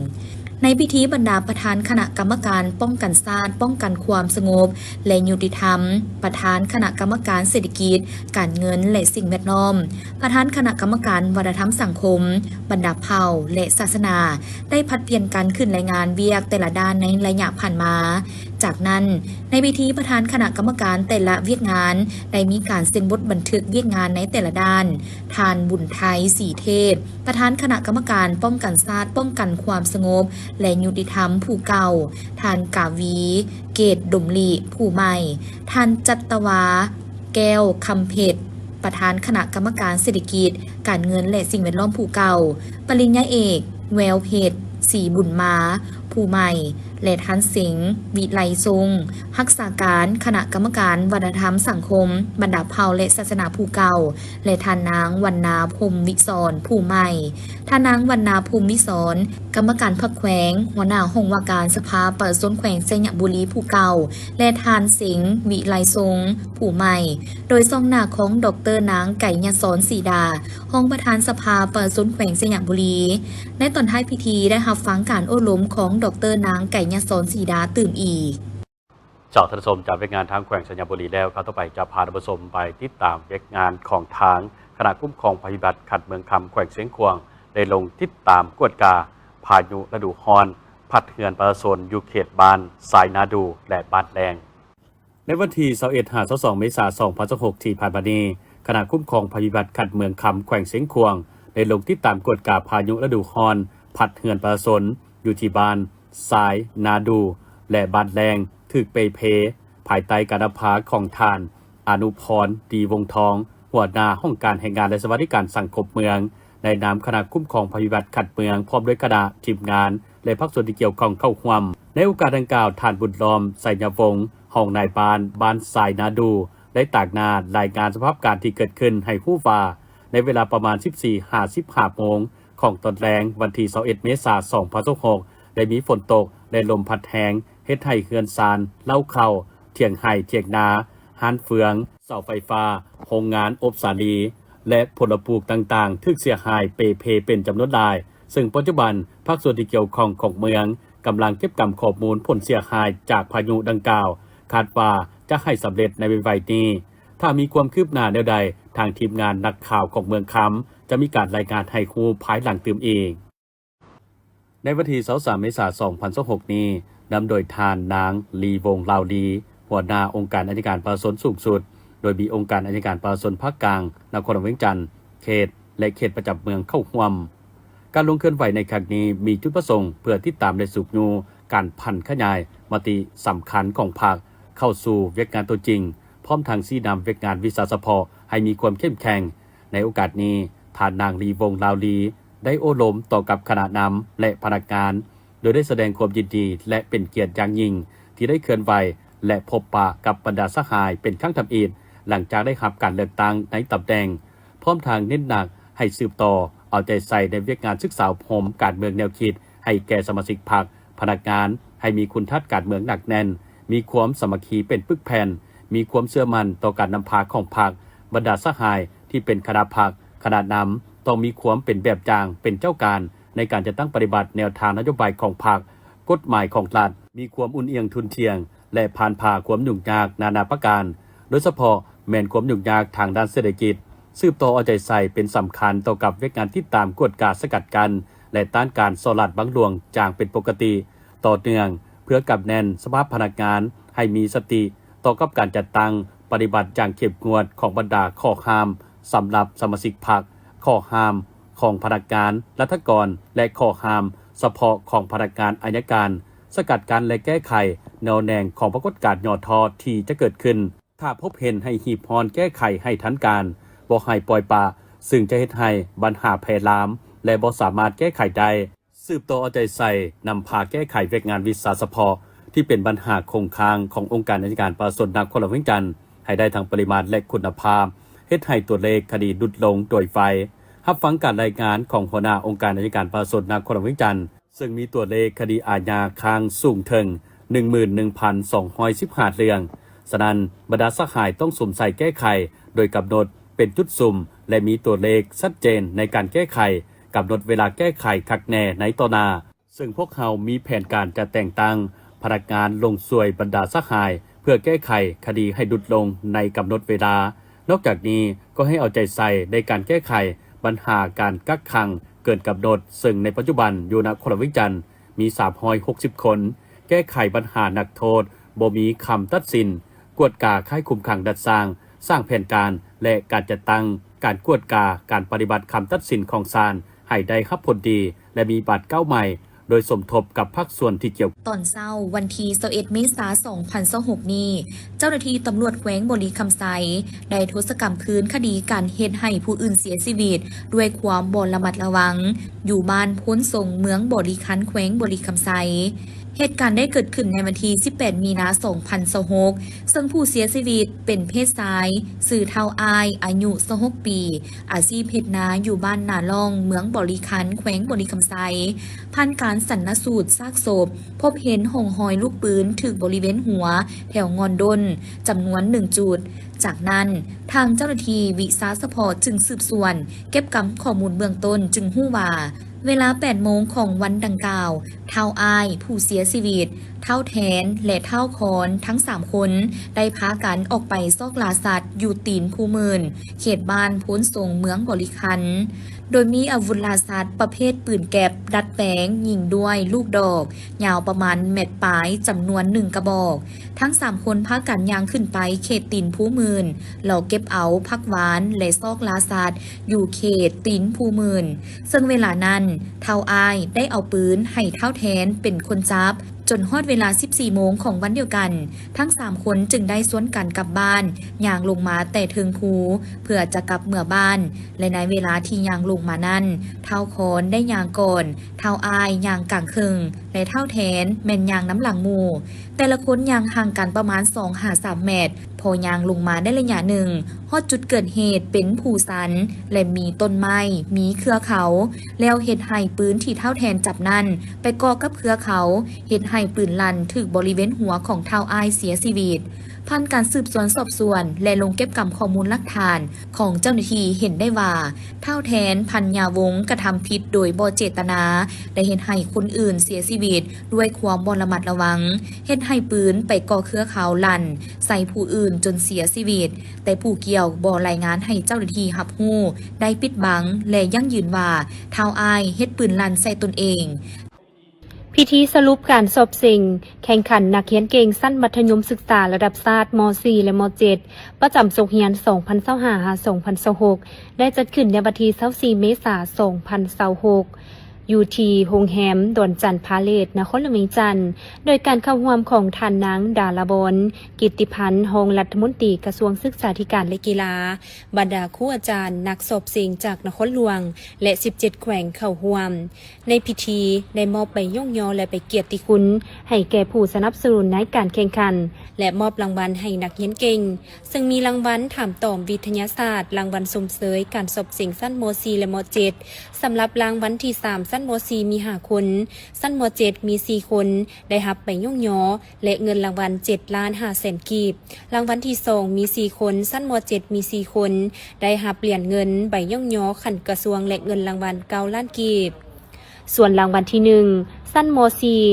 ໃນພິທີ ບັນດາປະທານຄະນະກຳມະການປ້ອງກັນຊາດ, ປ້ອງກັນຄວາມສະຫງົບ ແລະ ຍຸຕິທຳ, ປະທານຄະນະກຳມະການເສດຖະກິດ, ການເງິນ ແລະ ສິ່ງແວດລ້ອມ, ປະທານຄະນະກຳມະການວັດທະນະທຳສັງຄົມ, ບັນດາເຜົ່າ ແລະ ສາສະໜາ ໄດ້ຜັດປ່ຽນກັນຂຶ້ນລາຍງານວຽກແຕ່ລະດ້ານໃນໄລຍະຜ່ານມາ. ຈາກນັ້ນ, ໃນພິທີ ປະທານຄະນະກຳມະການແຕ່ລະວຽກງານ ໄດ້ມີການເຊັນບົດບັນທຶກວຽກງານໃນແຕ່ລະດ້ານ, ທ່ານ ບຸນໄທ ສີເທບ ປະທານຄະນະກຳມະການປ້ອງກັນຊາດ, ປ້ອງກັນຄວາມສະຫງົບ ແລະ ຍຸຕິທຳ ຜູ້ເກົ່າ, ທ່ານ ກາວີ ເກດດົມລິ ຜູ້ໃໝ່, ທ່ານ ຈັດຕະວາ ແກ້ວຄຳເພັດ ປະທານຄະນະກຳມະການເສດຖະກິດ, ການເງິນ ແລະ ສິ່ງແວດລ້ອມ ຜູ້ເກົ່າ, ປະລິນຍາເອກ ແວວເພັດ ສີບຸນມາ ຜູ້ໃໝ່ ແລະ ທ່ານ ເສັງ ວິໄລຊົງ ຮັກສາການຄະນະກຳມະການວັດທະນະທຳສັງຄົມ, ບັນດາເຜົ່າ ແລະ ສາສະໜາ ຜູ້ເກົ່າ ແລະ ທ່ານນາງ ວັນນາ ພົມວິສອນ ຜູ້ໃໝ່. ທ່ານນາງ ວັນນາ ພົມວິສອນ ກຳມະການພັກແຂວງ, ຫົວໜ້າຫ້ອງວ່າການສະພາປະຊາຊົນແຂວງໄຊຍະບູລີຜູ້ເກົ່າ ແລະ ທ່ານ ເສັງ ວິໄລຊົງ ຜູ້ໃໝ່, ໂດຍສ່ອງໜ້າຂອງ ດອກເຕີ ນາງ ໄກຍະສອນ ສີດາ ຮອງປະທານສະພາປະຊາຊົນແຂວງໄຊຍະບູລີ. ໃນຕອນທ້າຍພິທີ ໄດ້ຮັບຟັງການໂອ້ລົມຂອງ ດອກເຕີ ນາງ ໄກຍະສອນ ສີດາ ຕື່ມອີກ. ເຈົ້າ, ທ່ານຜູ້ຊົມ, ຈາກວຽກງານທາງແຂວງໄຊຍະບູລີແລ້ວ, ຂ່າວຕໍ່ໄປຈະພາທ່ານຜູ້ຊົມໄປຕິດຕາມວຽກງານຂອງທາງຄະນະຄຸ້ມຄອງໄພພິບັດຂັ້ນເມືອງຄຳ ແຂວງຊຽງຂວາງ ໄດ້ລົງຕິດຕາມກວດກາພາຍຸລະດູຮ້ອນພັດເຮືອນປະຊາຊົນຢູ່ເຂດບ້ານຊາຍນາດູ ແລະ ບ້ານແລ້ງ. ໃນວັນທີຊາວເອັດ ຫາ ຊາວສອງ ເມສາ ສອງພັນຊາວຫົກ ທີ່ຜ່ານມານີ້, ຄະນະຄຸ້ມຄອງໄພພິບັດຂັ້ນເມືອງຄຳ ແຂວງຊຽງຂວາງ ໄດ້ລົງຕິດຕາມກວດກາພາຍຸລະດູຮ້ອນພັດເຮືອນປະຊາຊົນ ຢູ່ທີ່ບ້ານຊາຍນາດູ ແລະ ບ້ານແລ້ງ ຖືກເປ່ເພ ພາຍໃຕ້ການນຳພາຂອງທ່ານ ອະນຸພອນ ດີວົງທອງ ຫົວໜ້າຫ້ອງການແຮງງານ ແລະ ສະຫວັດດີການສັງຄົມເມືອງ ໃນນາມຄະນະຄຸ້ມຄອງໄພພິບັດຂັ້ນເມືອງ ພ້ອມດ້ວຍຄະນະ, ທີມງານ ແລະ ພາກສ່ວນທີ່ກ່ຽວຂ້ອງເຂົ້າຮ່ວມ. ໃນໂອກາດດັ່ງກ່າວ, ທ່ານ ບຸນລ້ອມ ໄຊຍະວົງ ຮອງນາຍບ້ານ ບ້ານຊາຍນາດູ ໄດ້ຕາງໜ້າລາຍງານສະພາບການທີ່ເກີດຂຶ້ນໃຫ້ຮູ້ວ່າ ໃນເວລາປະມານສິບສີ່ ຫາ ສິບຫ້າໂມງຂອງຕອນແລງ ວັນທີຊາວເອັດ ເມສາ ສອງພັນຊາວຫົກ ໄດ້ມີຝົນຕົກ ແລະ ລົມພັດແຮງ ເຮັດໃຫ້ເຮືອນຊານ, ເລົ້າເຂົ້າ, ຖຽງໄຮ່ຖຽງນາ, ຮ້ານເຟືອງ, ເສົາໄຟຟ້າ, ໂຮງງານອົບສາລີ ແລະ ຜົນລະປູກຕ່າງໆ ຖືກເສຍຫາຍເປ່ເພເປັນຈຳນວນຫຼາຍ, ເຊິ່ງປັດຈຸບັນພາກສ່ວນທີ່ກ່ຽວຂ້ອງຂອງເມືອງກຳລັງເກັບກຳຂໍ້ມູນຜົນເສຍຫາຍຈາກພາຍຸດັ່ງກ່າວ, ຄາດວ່າຈະໃຫ້ສຳເລັດໃນໄວໆນີ້. ຖ້າມີຄວາມຄືບໜ້າແນວໃດ, ທາງທີມງານນັກຂ່າວຂອງເມືອງຄຳຈະມີການລາຍງານໃຫ້ຮູ້ພາຍຫຼັງຕື່ມອີກ. ໃນວັນທີຊາວສາມ ເມສາ ສອງພັນຊາວຫົກນີ້, ນຳໂດຍທ່ານນາງ ລີ ວົງລາວລີ, ຫົວໜ້າອົງການອັຍການປະຊາຊົນສູງສຸດ, ໂດຍມີອົງການອັຍການປະຊາຊົນພາກກາງ, ນະຄອນຫຼວງວຽງຈັນ, ເຂດ ແລະ ເຂດປະຈຳເມືອງເຂົ້າຮ່ວມ. ການລົງເຄື່ອນໄຫວໃນຄັ້ງນີ້ມີຈຸດປະສົງເພື່ອຕິດຕາມ ແລະ ຊຸກຍູ້ການຜັນຂະຫຍາຍມະຕິສຳຄັນຂອງພັກເຂົ້າສູ່ວຽກງານຕົວຈິງ, ພ້ອມທັງຊີ້ນຳວຽກງານວິຊາສະເພາະໃຫ້ມີຄວາມເຂັ້ມແຂງ. ໃນໂອກາດນີ້, ທ່ານນາງ ລີ ວົງລາວລີ ໄດ້ໂອ້ລົມຕໍ່ກັບຄະນະນຳ ແລະ ພະນັກງານ, ໂດຍໄດ້ສະແດງຄວາມຍິນດີ ແລະ ເປັນກຽດຢ່າງຍິ່ງທີ່ໄດ້ເຄື່ອນໄຫວ ແລະ ພົບປະກັບບັນດາສະຫາຍເປັນຄັ້ງທຳອິດ ຫຼັງຈາກໄດ້ຮັບການເລືອກຕັ້ງໃນຕຳແໜ່ງ, ພ້ອມທັງເນັ້ນໜັກໃຫ້ສືບຕໍ່ເອົາໃຈໃສ່ໃນວຽກງານສຶກສາອົບຮົມການເມືອງແນວຄິດໃຫ້ແກ່ສະມາຊິກພັກ, ພະນັກງານ ໃຫ້ມີຄຸນທັດການເມືອງໜັກແໜ້ນ, ມີຄວາມສາມັກຄີເປັນປຶກແຜ່ນ, ມີຄວາມເຊື່ອໝັ້ນຕໍ່ການນຳພາຂອງພັກ, ບັນດາສະຫາຍທີ່ເປັນຄະນະພັກ, ຄະນະນຳ ຕ້ອງມີຄວາມເປັນແບບຢ່າງ, ເປັນເຈົ້າການໃນການຈັດຕັ້ງປະຕິບັດແນວທາງນະໂຍບາຍຂອງພັກ, ກົດໝາຍຂອງລັດ, ມີຄວາມອຸ່ນອຽງທຸ່ນທ່ຽງ ແລະ ຜ່ານຜ່າຄວາມຫຍຸ້ງຍາກນານາປະການ, ໂດຍສະເພາະແມ່ນຄວາມຫຍຸ້ງຍາກທາງດ້ານເສດຖະກິດ, ສືບຕໍ່ເອົາໃຈໃສ່ເປັນສຳຄັນຕໍ່ກັບວຽກງານຕິດຕາມ, ກວດກາ, ສະກັດກັ້ນ ແລະ ຕ້ານການສໍ້ລາດບັງຫຼວງຢ່າງເປັນປົກກະຕິຕໍ່ເນື່ອງ, ເພື່ອກຳແໜ້ນສະພາບພະນັກງານໃຫ້ມີສະຕິຕໍ່ກັບການຈັດຕັ້ງປະຕິບັດຢ່າງເຂັ້ມງວດຂອງບັນດາຂໍ້ຫ້າມສຳລັບສະມາຊິກພັກ, ຂໍ້ຫ້າມຂອງພະນັກງານລັດຖະກອນ ແລະ ຂໍ້ຫ້າມສະເພາະຂອງພະນັກງານໄອຍະການ, ສະກັດກັ້ນ ແລະ ແກ້ໄຂແນວແນງຂອງປາກົດການຫຍໍ້ທໍ້ທີ່ຈະເກີດຂຶ້ນ. ຖ້າພົບເຫັນໃຫ້ຮີບຮ້ອນແກ້ໄຂໃຫ້ທັນການ, ບໍ່ໃຫ້ປ່ອຍປະ, ຊຶ່ງຈະເຮັດໃຫ້ບັນຫາແຜ່ລາມ ແລະ ບໍ່ສາມາດແກ້ໄຂໄດ້. ສືບຕໍ່ເອົາໃຈໃສ່ນຳພາແກ້ໄຂວຽກງານວິຊາສະເພາະທີ່ເປັນບັນຫາຄົງຄ້າງຂອງອົງການໄອຍະການປະຊາຊົນນະຄອນຫຼວງວຽງຈັນ ໃຫ້ໄດ້ທັງປະລິມານ ແລະ ຄຸນນະພາບ, ເຮັດໃຫ້ຕົວເລກຄະດີຫຼຸດລົງໂດຍໄວ. ຮັບຟັງການລາຍງານຂອງຫົວໜ້າອົງການໄອຍະການປະຊາຊົນນະຄອນຫຼວງວຽງຈັນ, ເຊິ່ງມີຕົວເລກຄະດີອາຍາຄ້າງສູງເຖິງ ໜຶ່ງໝື່ນໜຶ່ງພັນສອງຮ້ອຍສິບຫ້າເລື່ອງ. ສະນັ້ນ, ບັນດາສະຫາຍຕ້ອງສຸມໃສ່ແກ້ໄຂໂດຍກຳນົດເປັນຈຸດສຸມ ແລະ ມີຕົວເລກຊັດເຈນໃນການແກ້ໄຂ, ກຳນົດເວລາແກ້ໄຂຄັກແນ່ໃນຕໍ່ໜ້າ, ເຊິ່ງພວກເຮົາມີແຜນການຈະແຕ່ງຕັ້ງພະນັກງານລົງຊ່ວຍບັນດາສະຫາຍ ເພື່ອແກ້ໄຂຄະດີໃຫ້ຫຼຸດລົງໃນກຳນົດເວລາ. ນອກຈາກນີ້, ກໍໃຫ້ເອົາໃຈໃສ່ໃນການແກ້ໄຂບັນຫາການກັກຂັງເກີນກຳນົດ, ເຊິ່ງໃນປັດຈຸບັນຢູ່ນະຄອນຫຼວງວຽງຈັນ ມີສາມຮ້ອຍຫົກສິບຄົນ, ແກ້ໄຂບັນຫານັກໂທດບໍ່ມີຄຳຕັດສິນ, ກວດກາຄ້າຍຄຸມຂັງດັດສ້າງ, ສ້າງແຜນການ ແລະ ການຈັດຕັ້ງການກວດກາການປະຕິບັດຄຳຕັດສິນຂອງສານໃຫ້ໄດ້ຮັບຜົນດີ ແລະ ມີບາດກ້າວໃໝ່ ໂດຍສົມທົບກັບພາກສ່ວນທີ່ກ່ຽວ. ຕອນເຊົ້າວັນທີຊາວເອັດ ເມສາ ສອງພັນຊາວຫົກນີ້, ເຈົ້າໜ້າທີ່ຕຳຫຼວດແຂວງບໍລິຄຳໄຊ ໄດ້ໂທດສະກຳຄືນຄະດີການເຮັດໃຫ້ຜູ້ອື່ນເສຍຊີວິດດ້ວຍຄວາມບໍ່ລະມັດລະວັງ ຢູ່ບ້ານໂພນຊົງ ເມືອງບໍລິຄັນ ແຂວງບໍລິຄຳໄຊ. ເຫດການໄດ້ເກີດຂຶ້ນໃນວັນທີສິບແປດ ມີນາ ສອງພັນຊາວຫົກ ເຊິ່ງຜູ້ເສຍຊີວິດເປັນເພດຊາຍ, ຊື່ທ້າວອ້າຍ, ອາຍຸຊາວຫົກປີ, ອາຊີບເຮັດນາ, ຢູ່ບ້ານນາລ່ອງ, ເມືອງບໍລິຄັນ, ແຂວງບໍລິຄຳໄຊ. ຜ່ານການຊັນນະສູດຊາກສົບ, ພົບເຫັນຮ່ອງຮອຍລູກປືນຖືກບໍລິເວນຫົວ ແຖວງ່ອນດົ້ນ ຈຳນວນໜຶ່ງຈຸດ. ຈາກນັ້ນ, ທາງເຈົ້າໜ້າທີ່ວິຊາສະເພາະຈຶ່ງສືບສວນ ເກັບກຳຂໍ້ມູນເບື້ອງຕົ້ນ ຈຶ່ງຮູ້ວ່າ ເວລາແປດໂມງຂອງວັນດັ່ງກ່າວ, ທ້າວອ້າຍຜູ້ເສຍຊີວິດ, ທ້າວແທນ ແລະ ທ້າວຄອນ ທັງສາມຄົນ ໄດ້ພາກັນອອກໄປຊອກລ່າສັດຢູ່ຕີນພູໝື່ນ ເຂດບ້ານໂພນຊົງ ເມືອງບໍລິຄັນ, ໂດຍມີອາວຸດລ່າສັດປະເພດປືນແກັບ ດັດແປງ ຍິງດ້ວຍລູກດອກ ຍາວປະມານແມັດປາຍ ຈຳນວນໜຶ່ງກະບອກ. ທັງສາມຄົນພາກັນຍ່າງຂຶ້ນໄປເຂດຕີນພູໝື່ນ ເລາະເກັບເອົາຜັກຫວານ ແລະ ຊອກລ່າສັດຢູ່ເຂດຕີນພູໝື່ນ, ເຊິ່ງເວລານັ້ນ ທ້າວອ້າຍໄດ້ເອົາປືນໃຫ້ທ້າວແທນເປັນຄົນຈັບ. ຈົນຮອດເວລາສິບສີ່ໂມງຂອງວັນດຽວກັນ, ທັງສາມຄົນຈຶ່ງໄດ້ຊວນກັນກັບບ້ານ, ຍ່າງລົງມາແຕ່ເທິງພູ ເພື່ອຈະກັບເມືອບ້ານ ແລະ ໃນເວລາທີ່ຍ່າງລົງມານັ້ນ, ທ້າວຄອນໄດ້ຍ່າງກ່ອນ, ທ້າວອ້າຍຍ່າງກາງເຄິ່ງ ແລະ ທ້າວແທນແມ່ນຍ່າງນຳຫຼັງໝູ່. ແຕ່ລະຄົນຍ່າງຫ່າງກັນປະມານສອງຫາສາມແມັດ. ພໍຍ່າງລົງມາໄດ້ໄລຍະໜຶ່ງ, ຮອດຈຸດເກີດເຫດເປັນພູຊັນ ແລະ ມີຕົ້ນໄມ້, ມີເຄືອເຂົາ, ແລ້ວເຮັດໃຫ້ປືນທີ່ທ້າວແທນຈັບນັ້ນໄປເກາະກັບເຄືອເຂົາ, ເຮັດໃຫ້ປືນລັ່ນຖືກບໍລິເວນຫົວຂອງທ້າວອ້າຍເສຍຊີວິດ. ຜ່ານການສືບສວນສອບສວນ ແລະ ລົງເກັບກຳຂໍ້ມູນຫຼັກຖານຂອງເຈົ້າໜ້າທີ່ເຫັນໄດ້ວ່າ ທ້າວແທນ ພັນຍາວົງ ກະທຳຜິດໂດຍບໍ່ເຈດຕະນາ ແລະ ເຮັດໃຫ້ຄົນອື່ນເສຍຊີວິດດ້ວຍຄວາມບໍ່ລະມັດລະວັງ, ເຮັດໃຫ້ປືນໄປເກາະເຄືອເຂົາ, ລັ່ນໃສ່ຜູ້ອື່ນຈົນເສຍຊີວິດ, ແຕ່ຜູ້ກ່ຽວບໍ່ລາຍງານໃຫ້ເຈົ້າໜ້າທີ່ຮັບຮູ້, ໄດ້ປິດບັງ ແລະ ຢັ້ງຢືນວ່າ ທ້າວອ້າຍເຮັດປືນລັ່ນໃສ່ຕົນເອງ. ພິທີສະຫຼຸບການສອບເສັງແຂ່ງຂັນນັກຮຽນເກັ່ງຊັ້ນມັດທະຍົມສຶກສາລະດັບຊາດ ມໍສີ່ ແລະ ມໍເຈັດ ປະຈຳສົກຮຽນ ສອງພັນຊາວຫ້າ ຫາ ສອງພັນຊາວຫົກ ໄດ້ຈັດຂຶ້ນໃນວັນທີຊາວສີ່ ເມສາ ສອງພັນຊາວຫົກ. ຢູ່ທີ່ໂຮງແຮມດອນຈັນພາເລດ ນະຄອນຫຼວງວຽງຈັນ, ໂດຍການເຂົ້າຮ່ວມຂອງທ່ານນາງ ດາລາບອນ ກິດຕິພັນ ຮອງລັດຖະມົນຕີກະຊວງສຶກສາທິການ ແລະ ກິລາ, ບັນດາຄູອາຈານ, ນັກສອບເສັງຈາກນະຄອນຫຼວງ ແລະ ສິບເຈັດແຂວງເຂົ້າຮ່ວມ. ໃນພິທີໄດ້ມອບໃບຍ້ອງຍໍ ແລະ ໃບກຽດຕິຄຸນໃຫ້ແກ່ຜູ້ສະໜັບສະໜູນໃນການແຂ່ງຂັນ ແລະ ມອບລາງວັນໃຫ້ນັກຮຽນເກັ່ງ, ເຊິ່ງມີລາງວັນຖາມຕອບວິທະຍາສາດ, ລາງວັນຊົມເຊີຍການສອບເສັງຊັ້ນ ມໍສີ່ ແລະ ມໍເຈັດ. ສຳລັບລາງວັນທີສາມ ຊັ້ນ ມໍສີ່ ມີຫ້າຄົນ, ຊັ້ນ ມໍເຈັດ ມີສີ່ຄົນ ໄດ້ຮັບໃບຍ້ອງຍໍ ແລະ ເງິນລາງວັນເຈັດລ້ານຫ້າແສນກີບ. ລາງວັນທີສອງ ມີສີ່ຄົນ, ຊັ້ນ ມໍເຈັດ ມີສີ່ຄົນ ໄດ້ຮັບຫຼຽນເງິນ, ໃບຍ້ອງຍໍຂັ້ນກະຊວງ ແລະ ເງິນລາງວັນເກົ້າລ້ານກີບ. ສ່ວນລາງວັນທີໜຶ່ງ ຊັ້ນ ມໍສີ່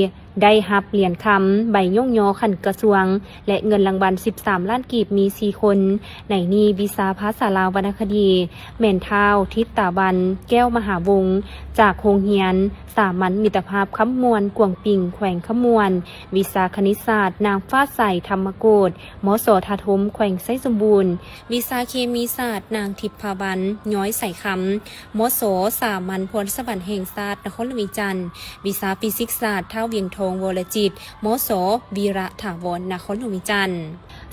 ໄດ້ຮັບຫຼຽນຄຳ, ໃບຍ້ອງຍໍຂັ້ນກະຊວງ ແລະ ເງິນລາງວັນສິບສາມລ້ານກີບ ມີສີ່ຄົນ. ໃນນີ້ ວິຊາພາສາລາວວັນນະຄະດີ ແມ່ນທ້າວ ທິດຕາວັນ ແກ້ວມະຫາວົງ ຈາກໂຮງຮຽນສາມັນມິດຕະພາບຄຳມ່ວນ ກວາງປິງ ແຂວງຄຳມ່ວນ, ວິຊາຄະນິດສາດ ນາງຟ້າໃສ ທຳມະໂກດ ມສ ທ່າໂທມ ແຂວງໄຊສົມບູນ, ວິຊາເຄມີສາດ ນາງທິບພາວັນ ຍ້ອຍສາຍຄຳ ມສ ສາມັນພອນສະຫວັນແຫ່ງຊາດ ນະຄອນຫຼວງວຽງຈັນ, ວິຊາຟີຊິກສາດ ທ້າວ ວຽງທອງ ວໍລະຈິດ ມສ ວີລະຖາວອນ ນະຄອນຫຼວງວຽງຈັນ.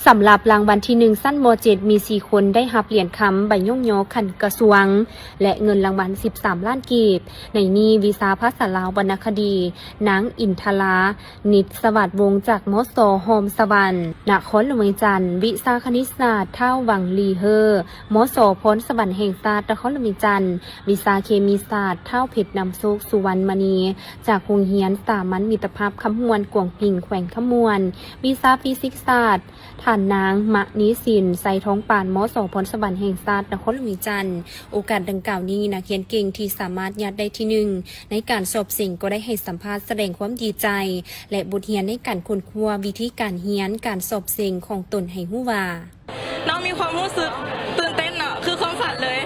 ສຳລັບລາງວັນທີໜຶ່ງ ຊັ້ນ ມໍເຈັດ ມີສີ່ຄົນ ໄດ້ຮັບຫຼຽນຄຳ, ໃບຍ້ອງຍໍຂັ້ນກະຊວງ ແລະ ເງິນລາງວັນສິບສາມລ້ານກີບ. ໃນນີ້ ວິຊາພາສາລາວວັນນະຄະດີ ນາງ ອິນທະລາ ນິດສະຫວັດວົງ ຈາກ ມສ ຫອມສະຫວັນ ນະຄອນຫຼວງວຽງຈັນ, ວິຊາຄະນິດສາດ ທ້າວ ວັງລີເຮີ ມສ ພອນສະຫວັນແຫ່ງຊາດ ນະຄອນຫຼວງວຽງຈັນ, ວິຊາເຄມີສາດ ທ້າວ ເພັດນຳໂຊກ ສຸວັນມະນີ ຈາກໂຮງຮຽນສາມັນມິດຕະພາບຄຳມ່ວນ ກວາງປິງ ແຂວງຄຳມ່ວນ, ວິຊາຟີຊິກສາດ ທ່ານນາງ ມະນີສິນ ໄຊທອງປານ ມສ ພອນສະຫວັນແຫ່ງຊາດ ນະຄອນຫຼວງວຽງຈັນ. ໂອກາດດັ່ງກ່າວນີ້ ນັກຮຽນເກັ່ງທີ່ສາມາດຍາດໄດ້ທີໜຶ່ງໃນການສອບເສັງ ກໍໄດ້ໃຫ້ສຳພາດສະແດງຄວາມດີໃຈ ແລະ ບົດຮຽນໃນການຄົ້ນຄວ້າວິທີການຮຽນການສອບເສັງຂອງຕົນໃຫ້ຮູ້ວ່າ ນ້ອງມີຄວາມຮູ້ສຶກຕື່ນເຕັ້ນເນາະ ຄືຄວາມຝັນເລີຍ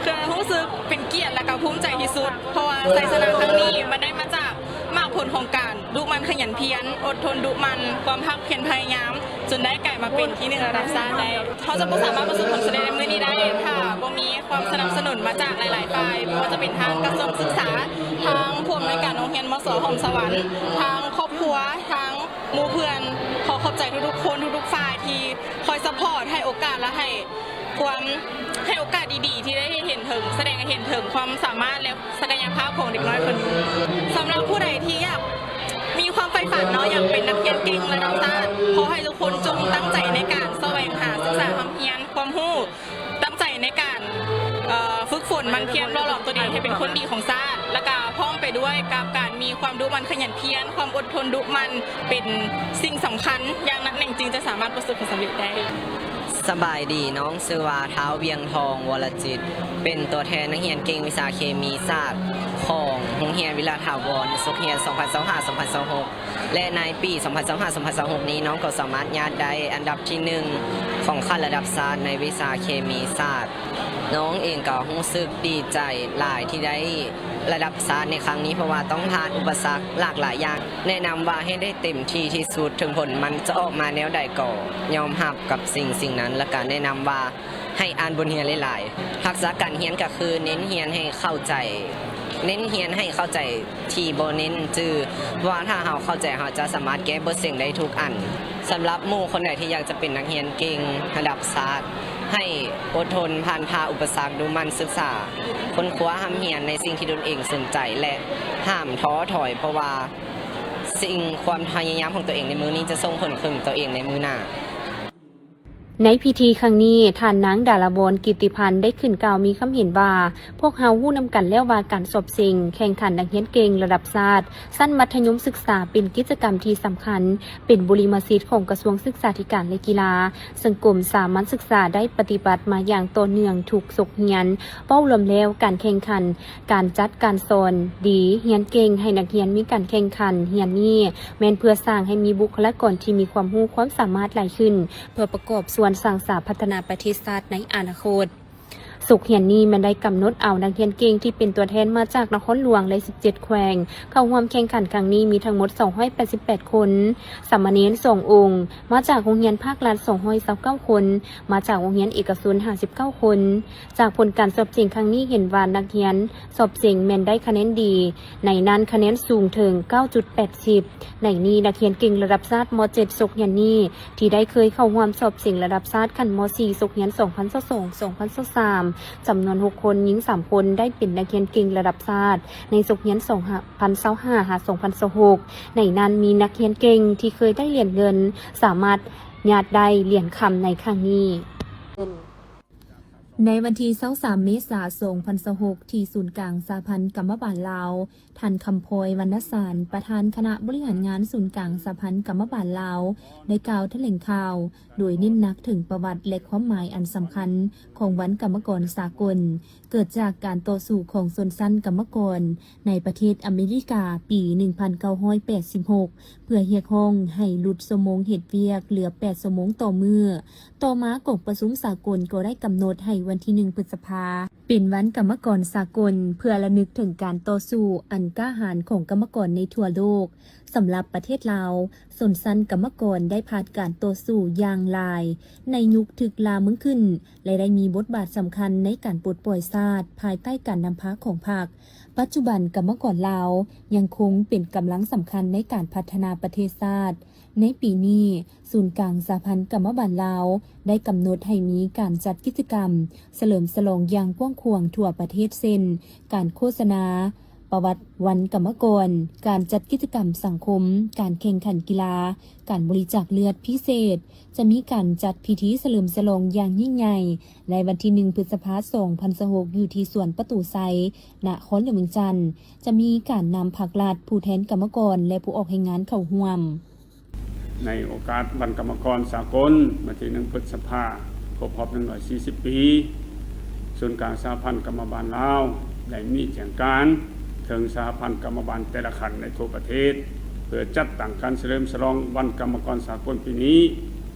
ຄືຮູ້ສຶກເປັນກຽດ ແລະ ກໍພູມໃຈທີ່ສຸດ ເພາະວ່າໄຊຊະນະຄັ້ງນີ້ມັນໄດ້ມາຈາກໝາກຜົນຂອງການດຸໝັ່ນຂະຫຍັນພຽນ, ອົດທົນດຸໝັ່ນ, ຄວາມພາກພຽນພະຍາຍາມ ຈົນໄດ້ກາຍມາເປັນທີໜຶ່ງລະດັບຊາດໄດ້. ເຮົາຈະບໍ່ສາມາດປະສົບຜົນສຳເລັດໃນມື້ນີ້ໄດ້ ຖ້າບໍ່ມີຄວາມສະໜັບສະໜູນມາຈາກຫຼາຍໆຝ່າຍ, ບໍ່ວ່າຈະເປັນທາງກະຊວງສຶກສາ, ທາງຜູ້ອຳນວຍການໂຮງຮຽນ ມສ ຫອມສະຫວັນ, ທາງຄອບຄົວ, ທາງ ໝູ່ເພື່ອນ. ຂໍຂອບໃຈທຸກໆຄົນ ທຸກໆຝ່າຍທີ່ຄອຍຊັບພອດ ໃຫ້ໂອກາດ ແລະ ໃຫ້ຄວາມ ໃຫ້ໂອກາດດີໆ ທີ່ໄດ້ເຫັນເຖິງ ສະແດງໃຫ້ເຫັນເຖິງຄວາມສາມາດ ແລະ ສັກກະຍະພາບຂອງເດັກນ້ອຍຄົນນີ້. ສຳລັບຜູ້ໃດທີ່ຢາກມີຄວາມໃຝ່ຝັນເນາະ ຢາກເປັນນັກຮຽນເກັ່ງລະດັບຊາດ, ຂໍໃຫ້ທຸກຄົນຈົ່ງຕັ້ງໃຈໃນການສະແຫວງຫາສຶກສາຮ່ຳຮຽນຄວາມຮູ້. ຕັ້ງໃຈໃນການ ເອີ ຝຶກຝົນໝັ່ນພຽນຫຼໍ່ຫຼອມຕົວເອງໃຫ້ເປັນຄົນດີຂອງຊາດ ແລ້ວກະພ້ອມໄປດ້ວຍກັບການມີຄວາມດຸໝັ່ນຂະຫຍັນພຽນ, ຄວາມອົດທົນດຸໝັ່ນ ເປັນສິ່ງສຳຄັນຢ່າງໜັກແໜ້ນ ຈຶ່ງຈະສາມາດປະສົບຜົນສຳເລັດໄດ້. ສະບາຍດີ, ນ້ອງຊື່ວ່າ ທ້າວ ວຽງທອງ ວໍລະຈິດ, ເປັນຕົວແທນນັກຮຽນເກັ່ງວິຊາເຄມີສາດ ຂອງໂຮງຮຽນວິລະຖາວອນ ສົກຮຽນ ສອງພັນຊາວຫ້າ ສອງພັນຊາວຫົກ. ແລະ ໃນປີສອງພັນຊາວຫ້າ ສອງພັນຊາວຫົກນີ້ ນ້ອງກໍສາມາດຍາດໄດ້ອັນດັບທີໜຶ່ງຂອງຂັ້ນລະດັບຊາດໃນວິຊາເຄມີສາດ. ນ້ອງເອງກໍຮູ້ສຶກດີໃຈຫຼາຍທີ່ໄດ້ລະດັບຊາດໃນຄັ້ງນີ້ ເພາະວ່າຕ້ອງຜ່ານອຸປະສັກຫຼາກຫຼາຍຢ່າງ. ແນະນຳວ່າໃຫ້ໄດ້ເຕັມທີ່ທີ່ສຸດ, ເຖິງຜົນມັນຈະອອກມາແນວໃດກໍຍອມຮັບກັບສິ່ງສິ່ງນັ້ນ, ແລ້ວກໍແນະນຳວ່າ ໃຫ້ອ່ານບົດຮຽນຫຼາຍໆ. ທັກສະການຮຽນກໍຄືເນັ້ນຮຽນໃຫ້ເຂົ້າໃຈ, ເນັ້ນຮຽນໃຫ້ເຂົ້າໃຈທີ່ບໍ່ເນັ້ນຈື່, ເພາະວ່າຖ້າເຮົາເຂົ້າໃຈ ເຮົາຈະສາມາດແກ້ບົດເສັງໄດ້ທຸກອັນ. ສຳລັບໝູ່ຄົນໃດທີ່ຢາກຈະເປັນນັກຮຽນເກັ່ງລະດັບຊາດ, ໃຫ້ອົດທົນຜ່ານຜ່າອຸປະສັກ, ດຸໝັ່ນສຶກສາ, ຄົ້ນຄວ້າຮ່ຳຮຽນໃນສິ່ງທີ່ຕົນເອງສົນໃຈ ແລະ ຫ້າມທໍ້ຖອຍ, ເພາະວ່າສິ່ງຄວາມພະຍາຍາມຂອງຕົວເອງໃນມື້ນີ້ຈະສົ່ງຜົນເຖິງຕົວເອງໃນມື້ໜ້າ. ໃນພິທີຄັ້ງນີ້, ທ່ານນາງ ດາລາວອນ ກິດຕິພັນ ໄດ້ຂຶ້ນກ່າວມີຄຳເຫັນວ່າ, ພວກເຮົາຮູ້ນຳກັນແລ້ວວ່າການສອບເສັງແຂ່ງຂັນນັກຮຽນເກັ່ງລະດັບຊາດ ຊັ້ນມັດທະຍົມສຶກສາເປັນກິດຈະກຳທີ່ສຳຄັນ, ເປັນບຸລິມະສິດຂອງກະຊວງສຶກສາທິການ ແລະ ກິລາ, ເຊິ່ງກົມສາມັນສຶກສາໄດ້ປະຕິບັດມາຢ່າງຕໍ່ເນື່ອງທຸກສົກຮຽນ. ເວົ້າລວມແລ້ວ, ການແຂ່ງຂັນ ການຈັດການສອນດີ, ຮຽນເກັ່ງ, ໃຫ້ນັກຮຽນມີການແຂ່ງຂັນຮຽນນີ້ ແມ່ນເພື່ອສ້າງໃຫ້ມີບຸກຄະລາກອນທີ່ມີຄວາມຮູ້ຄວາມສາມາດຫຼາຍຂຶ້ນ, ເພື່ອປະກອບສ່ວນສ້າງສາພັດທະນາປະເທດຊາດໃນອະນາຄົດ. ສົກຮຽນນີ້ແມ່ນໄດ້ກຳນົດເອົານັກຮຽນເກັ່ງທີ່ເປັນຕົວແທນມາຈາກນະຄອນຫຼວງ ແລະ ສິບເຈັດແຂວງ ເຂົ້າຮ່ວມແຂ່ງຂັນຄັ້ງນີ້ມີທັງໝົດສອງຮ້ອຍແປດສິບແປດຄົນ, ສາມະເນນສອງອົງ, ມາຈາກໂຮງຮຽນພາກລັດສອງຮ້ອຍຊາວເກົ້າຄົນ, ມາຈາກໂຮງຮຽນເອກະຊົນຫ້າສິບເກົ້າຄົນ. ຈາກຜົນການສອບເສັງຄັ້ງນີ້ເຫັນວ່ານັກຮຽນສອບເສັງແມ່ນໄດ້ຄະແນນດີ, ໃນນັ້ນຄະແນນສູງເຖິງເກົ້າຈຸດແປດສິບ. ໃນນີ້ນັກຮຽນເກັ່ງລະດັບຊາດ ມໍເຈັດ ສົກຮຽນນີ້ ທີ່ໄດ້ເຄີຍເຂົ້າຮ່ວມສອບເສັງລະດັບຊາດຂັ້ນ ມໍສີ່ ສົກຮຽນສອງພັນຊາວສອງ ສອງພັນຊາວສາມ ຈຳນວນຫົກຄົນ, ຍິງສາມຄົນ ໄດ້ເປັນນັກຮຽນເກັ່ງລະດັບຊາດໃນສົກຮຽນສອງພັນຊາວຫ້າ ຫາ ສອງພັນຊາວຫົກ. ໃນນັ້ນມີນັກຮຽນເກັ່ງທີ່ເຄີຍໄດ້ຫຼຽນເງິນ ສາມາດຍາດໄດ້ຫຼຽນຄຳໃນຄັ້ງນີ້. ໃນວັນທີຊາວສາມ ເມສາ ສອງພັນຊາວຫົກ ທີ່ສູນກາງສະຫະພັນກຳມະບານລາວ, ທ່ານ ຄຳພອຍ ວັນນະສານ ປະທານຄະນະບໍລິຫານງານສູນກາງສະຫະພັນກຳມະບານລາວ ໄດ້ກ່າວຖະແຫຼງຂ່າວ ໂດຍເນັ້ນໜັກເຖິງປະຫວັດ ແລະ ຄວາມໝາຍອັນສຳຄັນຂອງວັນກຳມະກອນສາກົນ, ເກີດຈາກການຕໍ່ສູ້ຂອງຊົນຊັ້ນກຳມະກອນໃນປະເທດອາເມລິກາປີໜຶ່ງພັນເກົ້າຮ້ອຍແປດສິບຫົກ ເພື່ອຮຽກຮ້ອງໃຫ້ຫຼຸດຊົ່ວໂມງເຮັດວຽກເຫຼືອແປດຊົ່ວໂມງຕໍ່ມື້. ຕໍ່ມາກອງປະຊຸມສາກົນກໍໄດ້ກຳນົດໃຫ້ວັນທີໜຶ່ງ ພຶດສະພາ ເປັນວັນກຳມະກອນສາກົນ ເພື່ອລະນຶກເຖິງການຕໍ່ສູ້ອັນກ້າຫານຂອງກຳມະກອນໃນທົ່ວໂລກ. ສຳລັບປະເທດລາວ, ຊົນຊັ້ນກຳມະກອນໄດ້ຜ່ານການຕໍ່ສູ້ຢ່າງຫຼາຍໃນຍຸກຖືກລ່າເມືອງຂຶ້ນ ແລະ ໄດ້ມີບົດບາດສຳຄັນໃນການປົດປ່ອຍຊາດພາຍໃຕ້ການນຳພາຂອງພັກ. ປັດຈຸບັນກຳມະກອນລາວຍັງຄົງເປັນກຳລັງສຳຄັນໃນການພັດທະນາປະເທດຊາດ. ໃນປີນີ້, ສູນກາງສະຫະພັນກຳມະບານລາວ ໄດ້ກຳນົດໃຫ້ມີການຈັດກິດຈະກຳສະເຫຼີມສະຫຼອງຢ່າງກວ້າງຂວາງທົ່ວປະເທດ ເຊັ່ນ ການໂຄສະນາປະຫວັດວັນກຳມະກອນ, ການຈັດກິດຈະກຳສັງຄົມ, ການແຂ່ງຂັນກິລາ, ການບໍລິຈາກເລືອດພິເສດ. ຈະມີການຈັດພິທີສະເຫຼີມສະຫຼອງຢ່າງຍິ່ງໃຫຍ່ໃນວັນທີໜຶ່ງ ພຶດສະພາ ສອງພັນຊາວຫົກ ຢູ່ທີ່ສວນປະຕູໄຊ, ນະຄອນຫຼວງວຽງຈັນ. ຈະມີການນຳພັກລັດ, ຜູ້ແທນກຳມະກອນ ແລະ ຜູ້ອອກແຮງງານເຂົ້າຮ່ວມ. ໃນໂອກາດວັນກຳມະກອນສາກົນ ວັນທີໜຶ່ງ ພຶດສະພາ ຄົບຮອບໜຶ່ງຮ້ອຍສີ່ສິບປີ, ສູນກາງສະຫະພັນກຳມະບານລາວ ໄດ້ມີແຈ້ງການເຖິງສະຫະພັນກຳມະບານແຕ່ລະຂັ້ນໃນທົ່ວປະເທດ ເພື່ອຈັດຕັ້ງການສະເຫຼີມສະຫຼອງວັນກຳມະກອນສາກົນປີນີ້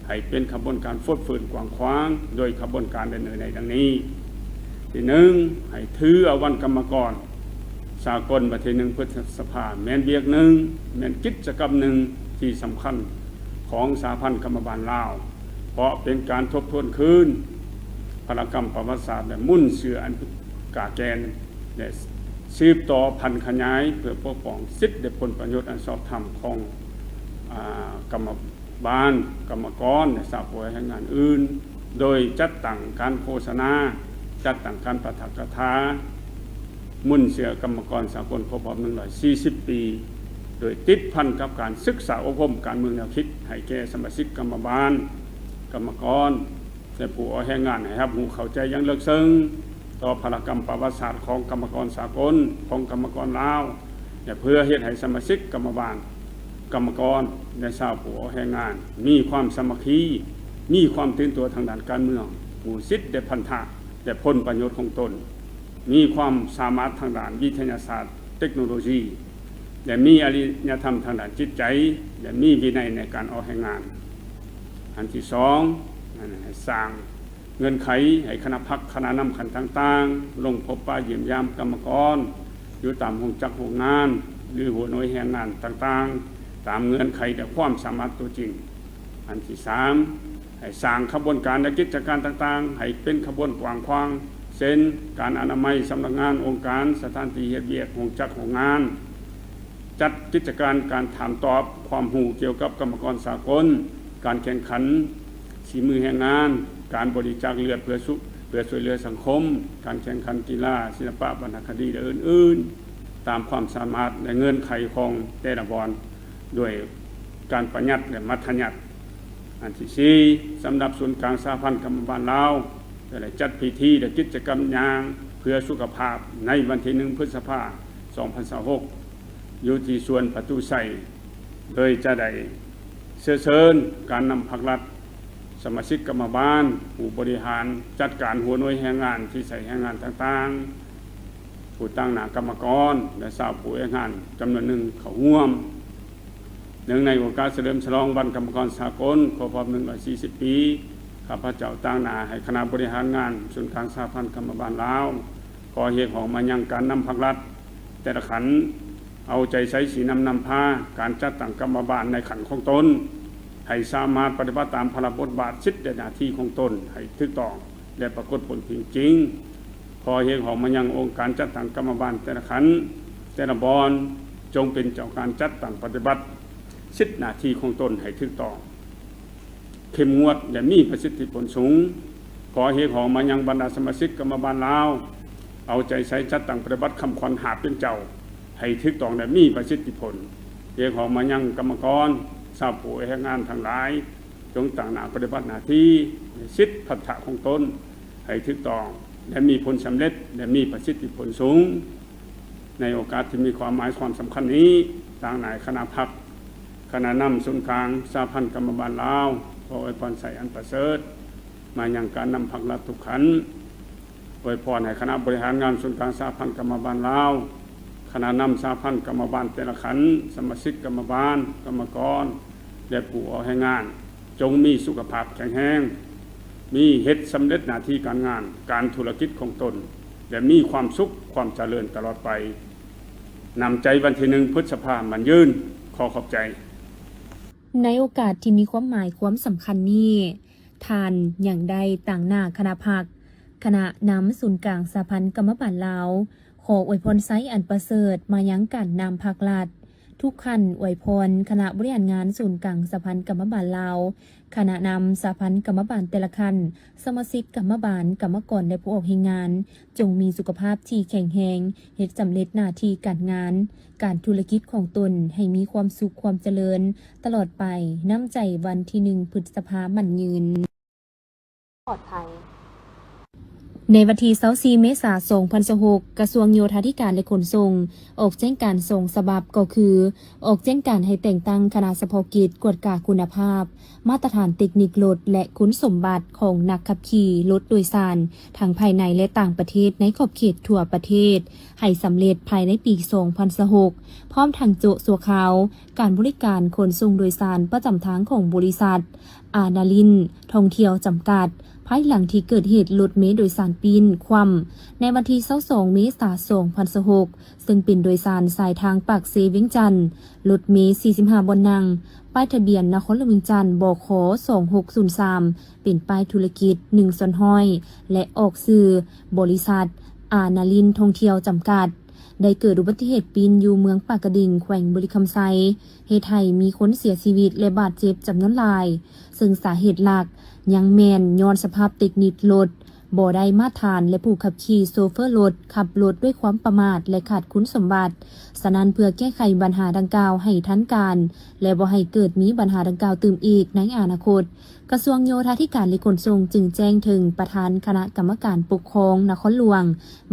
ໃຫ້ເປັນຂະບວນການຟົດຟື້ນກວ້າງຂວາງ ໂດຍຂະບວນການດຳເນີນໃນດັ່ງນີ້. ທີໜຶ່ງ, ໃຫ້ຖືເອົາວັນກຳມະກອນສາກົນວັນທີໜຶ່ງ ພຶດສະພາ ແມ່ນວຽກໜຶ່ງ, ແມ່ນກິດຈະກຳໜຶ່ງທີ່ສຳຄັນຂອງສະຫະພັນກຳມະບານລາວ, ເພາະເປັນການທົບທວນຄືນພາລະກຳປະຫວັດສາດ ແລະ ມູນເຊື້ອອັນກາແກ່ນ ແລະ ສືບຕໍ່ຜັນຂະຫຍາຍເພື່ອປົກປ້ອງສິດ ແລະ ຜົນປະໂຫຍດອັນຊອບທຳຂອງ ອາ ກຳມະ ບານ, ກຳມະກອນ ແລະ ຊາວຜູ້ອອກແຮງງານອື່ນ, ໂດຍຈັດຕັ້ງການໂຄສະນາ, ຈັດຕັ້ງການປາຖະກະຖາ ມູນເຊື້ອກຳມະກອນສາກົນຄົບຮອບໜຶ່ງຮ້ອຍສີ່ສິບປີ, ໂດຍຕິດພັນກັບການສຶກສາອົບຮົມການເມືອງແນວຄິດໃຫ້ແກ່ສະມາຊິກກຳມະບານ, ກຳມະກອນ ແລະ ຜູ້ອອກແຮງງານໃຫ້ຮັບຮູ້ເຂົ້າໃຈຢ່າງເລິກເຊິ່ງຕໍ່ພາລະກຳປະຫວັດສາດຂອງກຳມະກອນສາກົນ, ຂອງກຳມະກອນລາວ ແລະ ເພື່ອເຮັດໃຫ້ສະມາຊິກກຳມະບານ, ກຳມະກອນ ແລະ ຊາວຜູ້ອອກແຮງງານມີຄວາມສາມັກຄີ, ມີຄວາມຕື່ນຕົວທາງດ້ານການເມືອງ, ຮູ້ສິດ ແລະ ພັນທະ ແລະ ຜົນປະໂຫຍດຂອງຕົນ, ມີຄວາມສາມາດທາງດ້ານວິທະຍາສາດ, ເຕັກໂນໂລຊີ ແລະ ມີອະລິຍະທຳທາງດ້ານຈິດໃຈ ແລະ ມີວິໄນໃນການອອກແຮງງານ. ອັນທີສອງ, ໃຫ້ສ້າງເງື່ອນໄຂໃຫ້ຄະນະພັກ, ຄະນະນຳຂັ້ນຕ່າງໆ ລົງພົບປະຢ້ຽມຢາມກຳມະກອນຢູ່ຕາມໂຮງຈັກໂຮງງານ ຫຼື ຫົວໜ່ວຍແຮງງານຕ່າງໆ ຕາມເງື່ອນໄຂ ແລະ ຄວາມສາມາດຕົວຈິງ. ອັນທີສາມ, ໃຫ້ສ້າງຂະບວນການ ແລະ ກິດຈະການຕ່າງໆ ໃຫ້ເປັນຂະບວນກວ້າງຂວາງ, ເຊັ່ນ ການອະນາໄມ, ສຳນັກງານ, ອົງການ, ສະຖານທີ່ເຮັດວຽກ, ໂຮງຈັກໂຮງງານ, ຈັດກິດຈະການການຖາມຕອບຄວາມຮູ້ກ່ຽວກັບກຳມະກອນສາກົນ, ການແຂ່ງຂັນສີມືແຮງງານ, ການບໍລິຈາກເລືອດເພື່ອຊຸ ເພື່ອຊ່ວຍເຫຼືອສັງຄົມ, ການແຂ່ງຂັນກິລາ, ສິລະປະ, ວັນນະຄະດີ ແລະ ອື່ນໆ ຕາມຄວາມສາມາດ ແລະ ເງື່ອນໄຂຂອງແຕ່ລະບ່ອນ ດ້ວຍການປະຢັດ ແລະ ມັດທະຍັດ. ອັນທີສີ່, ສຳລັບສູນກາງສະຫະພັນກຳມະບານລາວ ຈະໄດ້ຈັດພິທີ ແລະ ກິດຈະກຳຍ່າງເພື່ອສຸຂະພາບ ໃນວັນທີໜຶ່ງ ພຶດສະພາ ສອງພັນຊາວຫົກ ຢູ່ທີ່ສວນປະຕູໄຊ ໂດຍຈະໄດ້ເຊື້ອເຊີນການນຳພັກລັດ, ສະມາຊິກກຳມະບານ, ຜູ້ບໍລິຫານຈັດການຫົວໜ່ວຍແຮງງານທີ່ໃຊ້ແຮງງານຕ່າງໆ, ຜູ້ຕາງໜ້າກຳມະກອນ ແລະ ຊາວຜູ້ອອກແຮງງານຈຳນວນໜຶ່ງເຂົ້າຮ່ວມ. ເນື່ອງໃນໂອກາດສະເຫຼີມສະຫຼອງວັນກຳມະກອນສາກົນຄົບຮອບໜຶ່ງຮ້ອຍສີ່ສິບປີ, ຂ້າພະເຈົ້າຕາງໜ້າໃຫ້ຄະນະບໍລິຫານງານສູນກາງສະຫະພັນກຳມະບານລາວ ຂໍຮຽກຮ້ອງມາຍັງການນຳພັກລັດແຕ່ລະຂັ້ນ ເອົາໃຈໃສ່ຊີ້ນຳນຳພາການຈັດຕັ້ງກຳມະບານໃນຂັ້ນຂອງຕົນ ໃຫ້ສາມາດປະຕິບັດຕາມພາລະບົດບາດ, ສິດ ແລະ ໜ້າທີ່ຂອງຕົນໃຫ້ຖືກຕ້ອງ ແລະ ປາກົດຜົນເປັນຈິງ. ຂໍຮຽກຮ້ອງມາຍັງອົງການຈັດຕັ້ງກຳມະບານແຕ່ລະຂັ້ນ, ແຕ່ລະບ່ອນ, ຈົ່ງເປັນເຈົ້າການຈັດຕັ້ງປະຕິບັດສິດໜ້າທີ່ຂອງຕົນໃຫ້ຖືກຕ້ອງ, ເຂັ້ມງວດ ແລະ ມີປະສິດທິຜົນສູງ. ຂໍຮຽກຮ້ອງມາຍັງບັນດາສະມາຊິກກຳມະບານລາວ ເອົາໃຈໃສ່ຈັດຕັ້ງປະຕິບັດຄຳຂວັນຫ້າເປັນເຈົ້າໃຫ້ຖືກຕ້ອງ ແລະ ມີປະສິດທິຜົນ. ຮຽກຮ້ອງມາຍັງກຳມະກອນ, ຊາວຜູ້ແຮງງານທັງຫຼາຍ, ຈົ່ງຕັ້ງໜ້າປະຕິບັດໜ້າທີ່, ສິດພັນທະຂອງຕົນໃຫ້ຖືກຕ້ອງ ແລະ ມີຜົນສຳເລັດ ແລະ ມີປະສິດທິຜົນສູງ. ໃນໂອກາດທີ່ມີຄວາມໝາຍຄວາມສຳຄັນນີ້, ຕາງໜ້າຄະນະພັກ, ຄະນະນຳສູນກາງສະຫະພັນກຳມະບານລາວ ຂໍອວຍພອນໄຊອັນປະເສີດມາຍັງການນຳພັກລັດທຸກຂັ້ນ. ອວຍພອນໃຫ້ຄະນະບໍລິຫານງານສູນກາງສະຫະພັນກຳມະບານລາວ, ຄະນະນຳສະຫະພັນກຳມະບານແຕ່ລະຂັ້ນ, ສະມາຊິກກຳມະບານ, ກຳມະກອນ ແລະ ຜູ້ອອກແຮງງານ ຈົ່ງມີສຸຂະພາບແຂງແຮງ, ມີເຮັດສຳເລັດໜ້າທີ່ການງານ, ການທຸລະກິດຂອງຕົນ ແລະ ມີຄວາມສຸກ, ຄວາມຈະເລີນຕະຫຼອດໄປ. ນ້ຳໃຈວັນທີໜຶ່ງ ພຶດສະພາ ໝັ້ນຍືນ. ຂໍຂອບໃຈ. ໃນໂອກາດທີ່ມີຄວາມໝາຍຄວາມສຳຄັນນີ້, ທ່ານຍັງໄດ້ຕາງໜ້າຄະນະພັກ, ຄະນະນຳສູນກາງສະຫະພັນກຳມະບານລາວ ຂໍອວຍພອນໄຊອັນປະເສີດມາຍັງການນຳພັກລັດທຸກຂັ້ນ, ອວຍພອນຄະນະບໍລິຫານງານສູນກາງສະຫະພັນກຳມະບານລາວ, ຄະນະນຳສະຫະພັນກຳມະບານແຕ່ລະຂັ້ນ, ສະມາຊິກກຳມະບານ, ກຳມະກອນ ແລະ ຜູ້ອອກແຮງງານ ຈົ່ງມີສຸຂະພາບທີ່ແຂງແຮງ, ເຮັດສຳເລັດໜ້າທີ່ການງານ, ການທຸລະກິດຂອງຕົນໃຫ້ມີຄວາມສຸກຄວາມຈະເລີນຕະຫຼອດໄປ. ນ້ຳໃຈວັນທີໜຶ່ງ ພຶດສະພາ ໝັ້ນຍືນ. ປອດໄພ. ໃນວັນທີຊາວສີ່ ເມສາ ສອງພັນຊາວຫົກ, ກະຊວງໂຍທາທິການ ແລະ ຂົນສົ່ງ ອອກແຈ້ງການສອງສະບັບ, ກໍຄື ອອກແຈ້ງການໃຫ້ແຕ່ງຕັ້ງຄະນະສະເພາະກິດກວດກາຄຸນນະພາບ, ມາດຕະຖານເຕັກນິກລົດ ແລະ ຄຸນສົມບັດຂອງນັກຂັບຂີ່ລົດໂດຍສານ ທັງພາຍໃນ ແລະ ຕ່າງປະເທດ ໃນຂອບເຂດທົ່ວປະເທດ ໃຫ້ສຳເລັດພາຍໃນປີສອງພັນຊາວຫົກ, ພ້ອມທັງໂຈະຊົ່ວຄາວການບໍລິການຂົນສົ່ງໂດຍສານປະຈຳທາງຂອງບໍລິສັດ ອານາລິນ ທ່ອງທ່ຽວ ຈຳກັດ, ພາຍຫຼັງທີ່ເກີດເຫດລົດເມໂດຍສານປີ້ນຄວ່ຳໃນວັນທີຊາວສອງ ເມສາ ສອງພັນຊາວຫົກ, ເຊິ່ງເປັນໂດຍສານສາຍທາງປາກເຊ-ວຽງຈັນ, ລົດເມສີ່ສິບຫ້າບ່ອນນັ່ງ, ປ້າຍທະບຽນນະຄອນຫຼວງວຽງຈັນ ບຂ ສອງຫົກສູນສາມ, ເປັນປ້າຍທຸລະກິດ ໜຶ່ງສ່ວນຮ້ອຍ ແລະ ອອກຊື່ບໍລິສັດ ອານາລິນ ທ່ອງທ່ຽວ ຈຳກັດ. ໄດ້ເກີດອຸບັດຕິເຫດປີ້ນຢູ່ເມືອງປາກກະດິງ ແຂວງບໍລິຄຳໄຊ, ເຮັດໃຫ້ມີຄົນເສຍຊີວິດ ແລະ ບາດເຈັບຈຳນວນຫຼາຍ, ເຊິ່ງສາເຫດຫຼັກຍັງແມ່ນຍ້ອນສະພາບເຕັກນິກລົດບໍ່ໄດ້ມາດຖານ ແລະ ຜູ້ຂັບຂີ່ໂຊເຟີລົດຂັບລົດດ້ວຍຄວາມປະໝາດ ແລະ ຂາດຄຸນສົມບັດ. ສະນັ້ນ, ເພື່ອແກ້ໄຂບັນຫາດັ່ງກ່າວໃຫ້ທັນການ ແລະ ບໍ່ໃຫ້ເກີດມີບັນຫາດັ່ງກ່າວຕື່ມອີກໃນອະນາຄົດ, ກະຊວງໂຍທາທິການ ແລະ ຂົນສົ່ງ ຈຶ່ງແຈ້ງເຖິງປະທານຄະນະກຳມະການປົກຄອງນະຄອນຫຼວງ,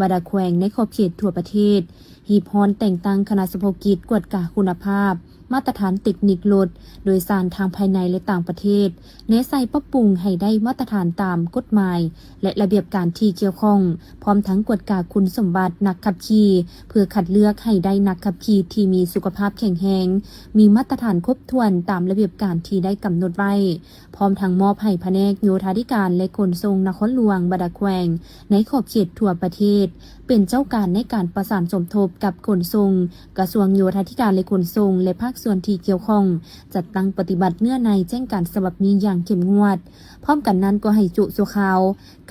ບັນດາແຂວງໃນຂອບເຂດທົ່ວປະເທດ, ຮີບຮ້ອນແຕ່ງຕັ້ງຄະນະສະເພາະກິດກວດກາຄຸນນະພາບ, ມາດຕະຖານເຕັກນິກລົດໂດຍສານທັງພາຍໃນ ແລະ ຕ່າງປະເທດ, ແນໃສ່ປັບປຸງໃຫ້ໄດ້ມາດຕະຖານຕາມກົດໝາຍ ແລະ ລະບຽບການທີ່ກ່ຽວຂ້ອງ, ພ້ອມທັງກວດກາຄຸນສົມບັດນັກຂັບຂີ່ ເພື່ອຄັດເລືອກໃຫ້ໄດ້ນັກຂັບຂີ່ທີ່ມີສຸຂະພາບແຂງແຮງ, ມີມາດຕະຖານຄົບຖ້ວນຕາມລະບຽບການທີ່ໄດ້ກຳນົດໄວ້. ພ້ອມທັງມອບໃຫ້ພະແນກໂຍທາທິການ ແລະ ຂົນສົ່ງນະຄອນຫຼວງ, ບັນດາແຂວງໃນຂອບເຂດທົ່ວປະເທດ ເປັນເຈົ້າການໃນການປະສານສົມທົບກັບຂົນສົ່ງ, ກະຊວງໂຍທາທິການ ແລະ ຂົນສົ່ງ ແລະ ພາກສ່ວນທີ່ກ່ຽວຂ້ອງ ຈັດຕັ້ງປະຕິບັດເນື້ອໃນແຈ້ງການສະບັບນີ້ຢ່າງເຂັ້ມງວດ. ພ້ອມກັນນັ້ນກໍໃຫ້ໂຈະຊົ່ວຄາວ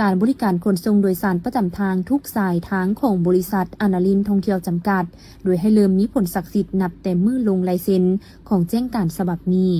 ການບໍລິການຂົນສົ່ງໂດຍສານປະຈຳທາງທຸກສາຍທາງຂອງບໍລິສັດ ອານາລິນ ທ່ອງທ່ຽວ ຈຳກັດ, ໂດຍໃຫ້ເລີ່ມມີຜົນສັກສິດນັບແຕ່ມື້ລົງລາຍເຊັນຂອງແຈ້ງການສະບັບນີ້.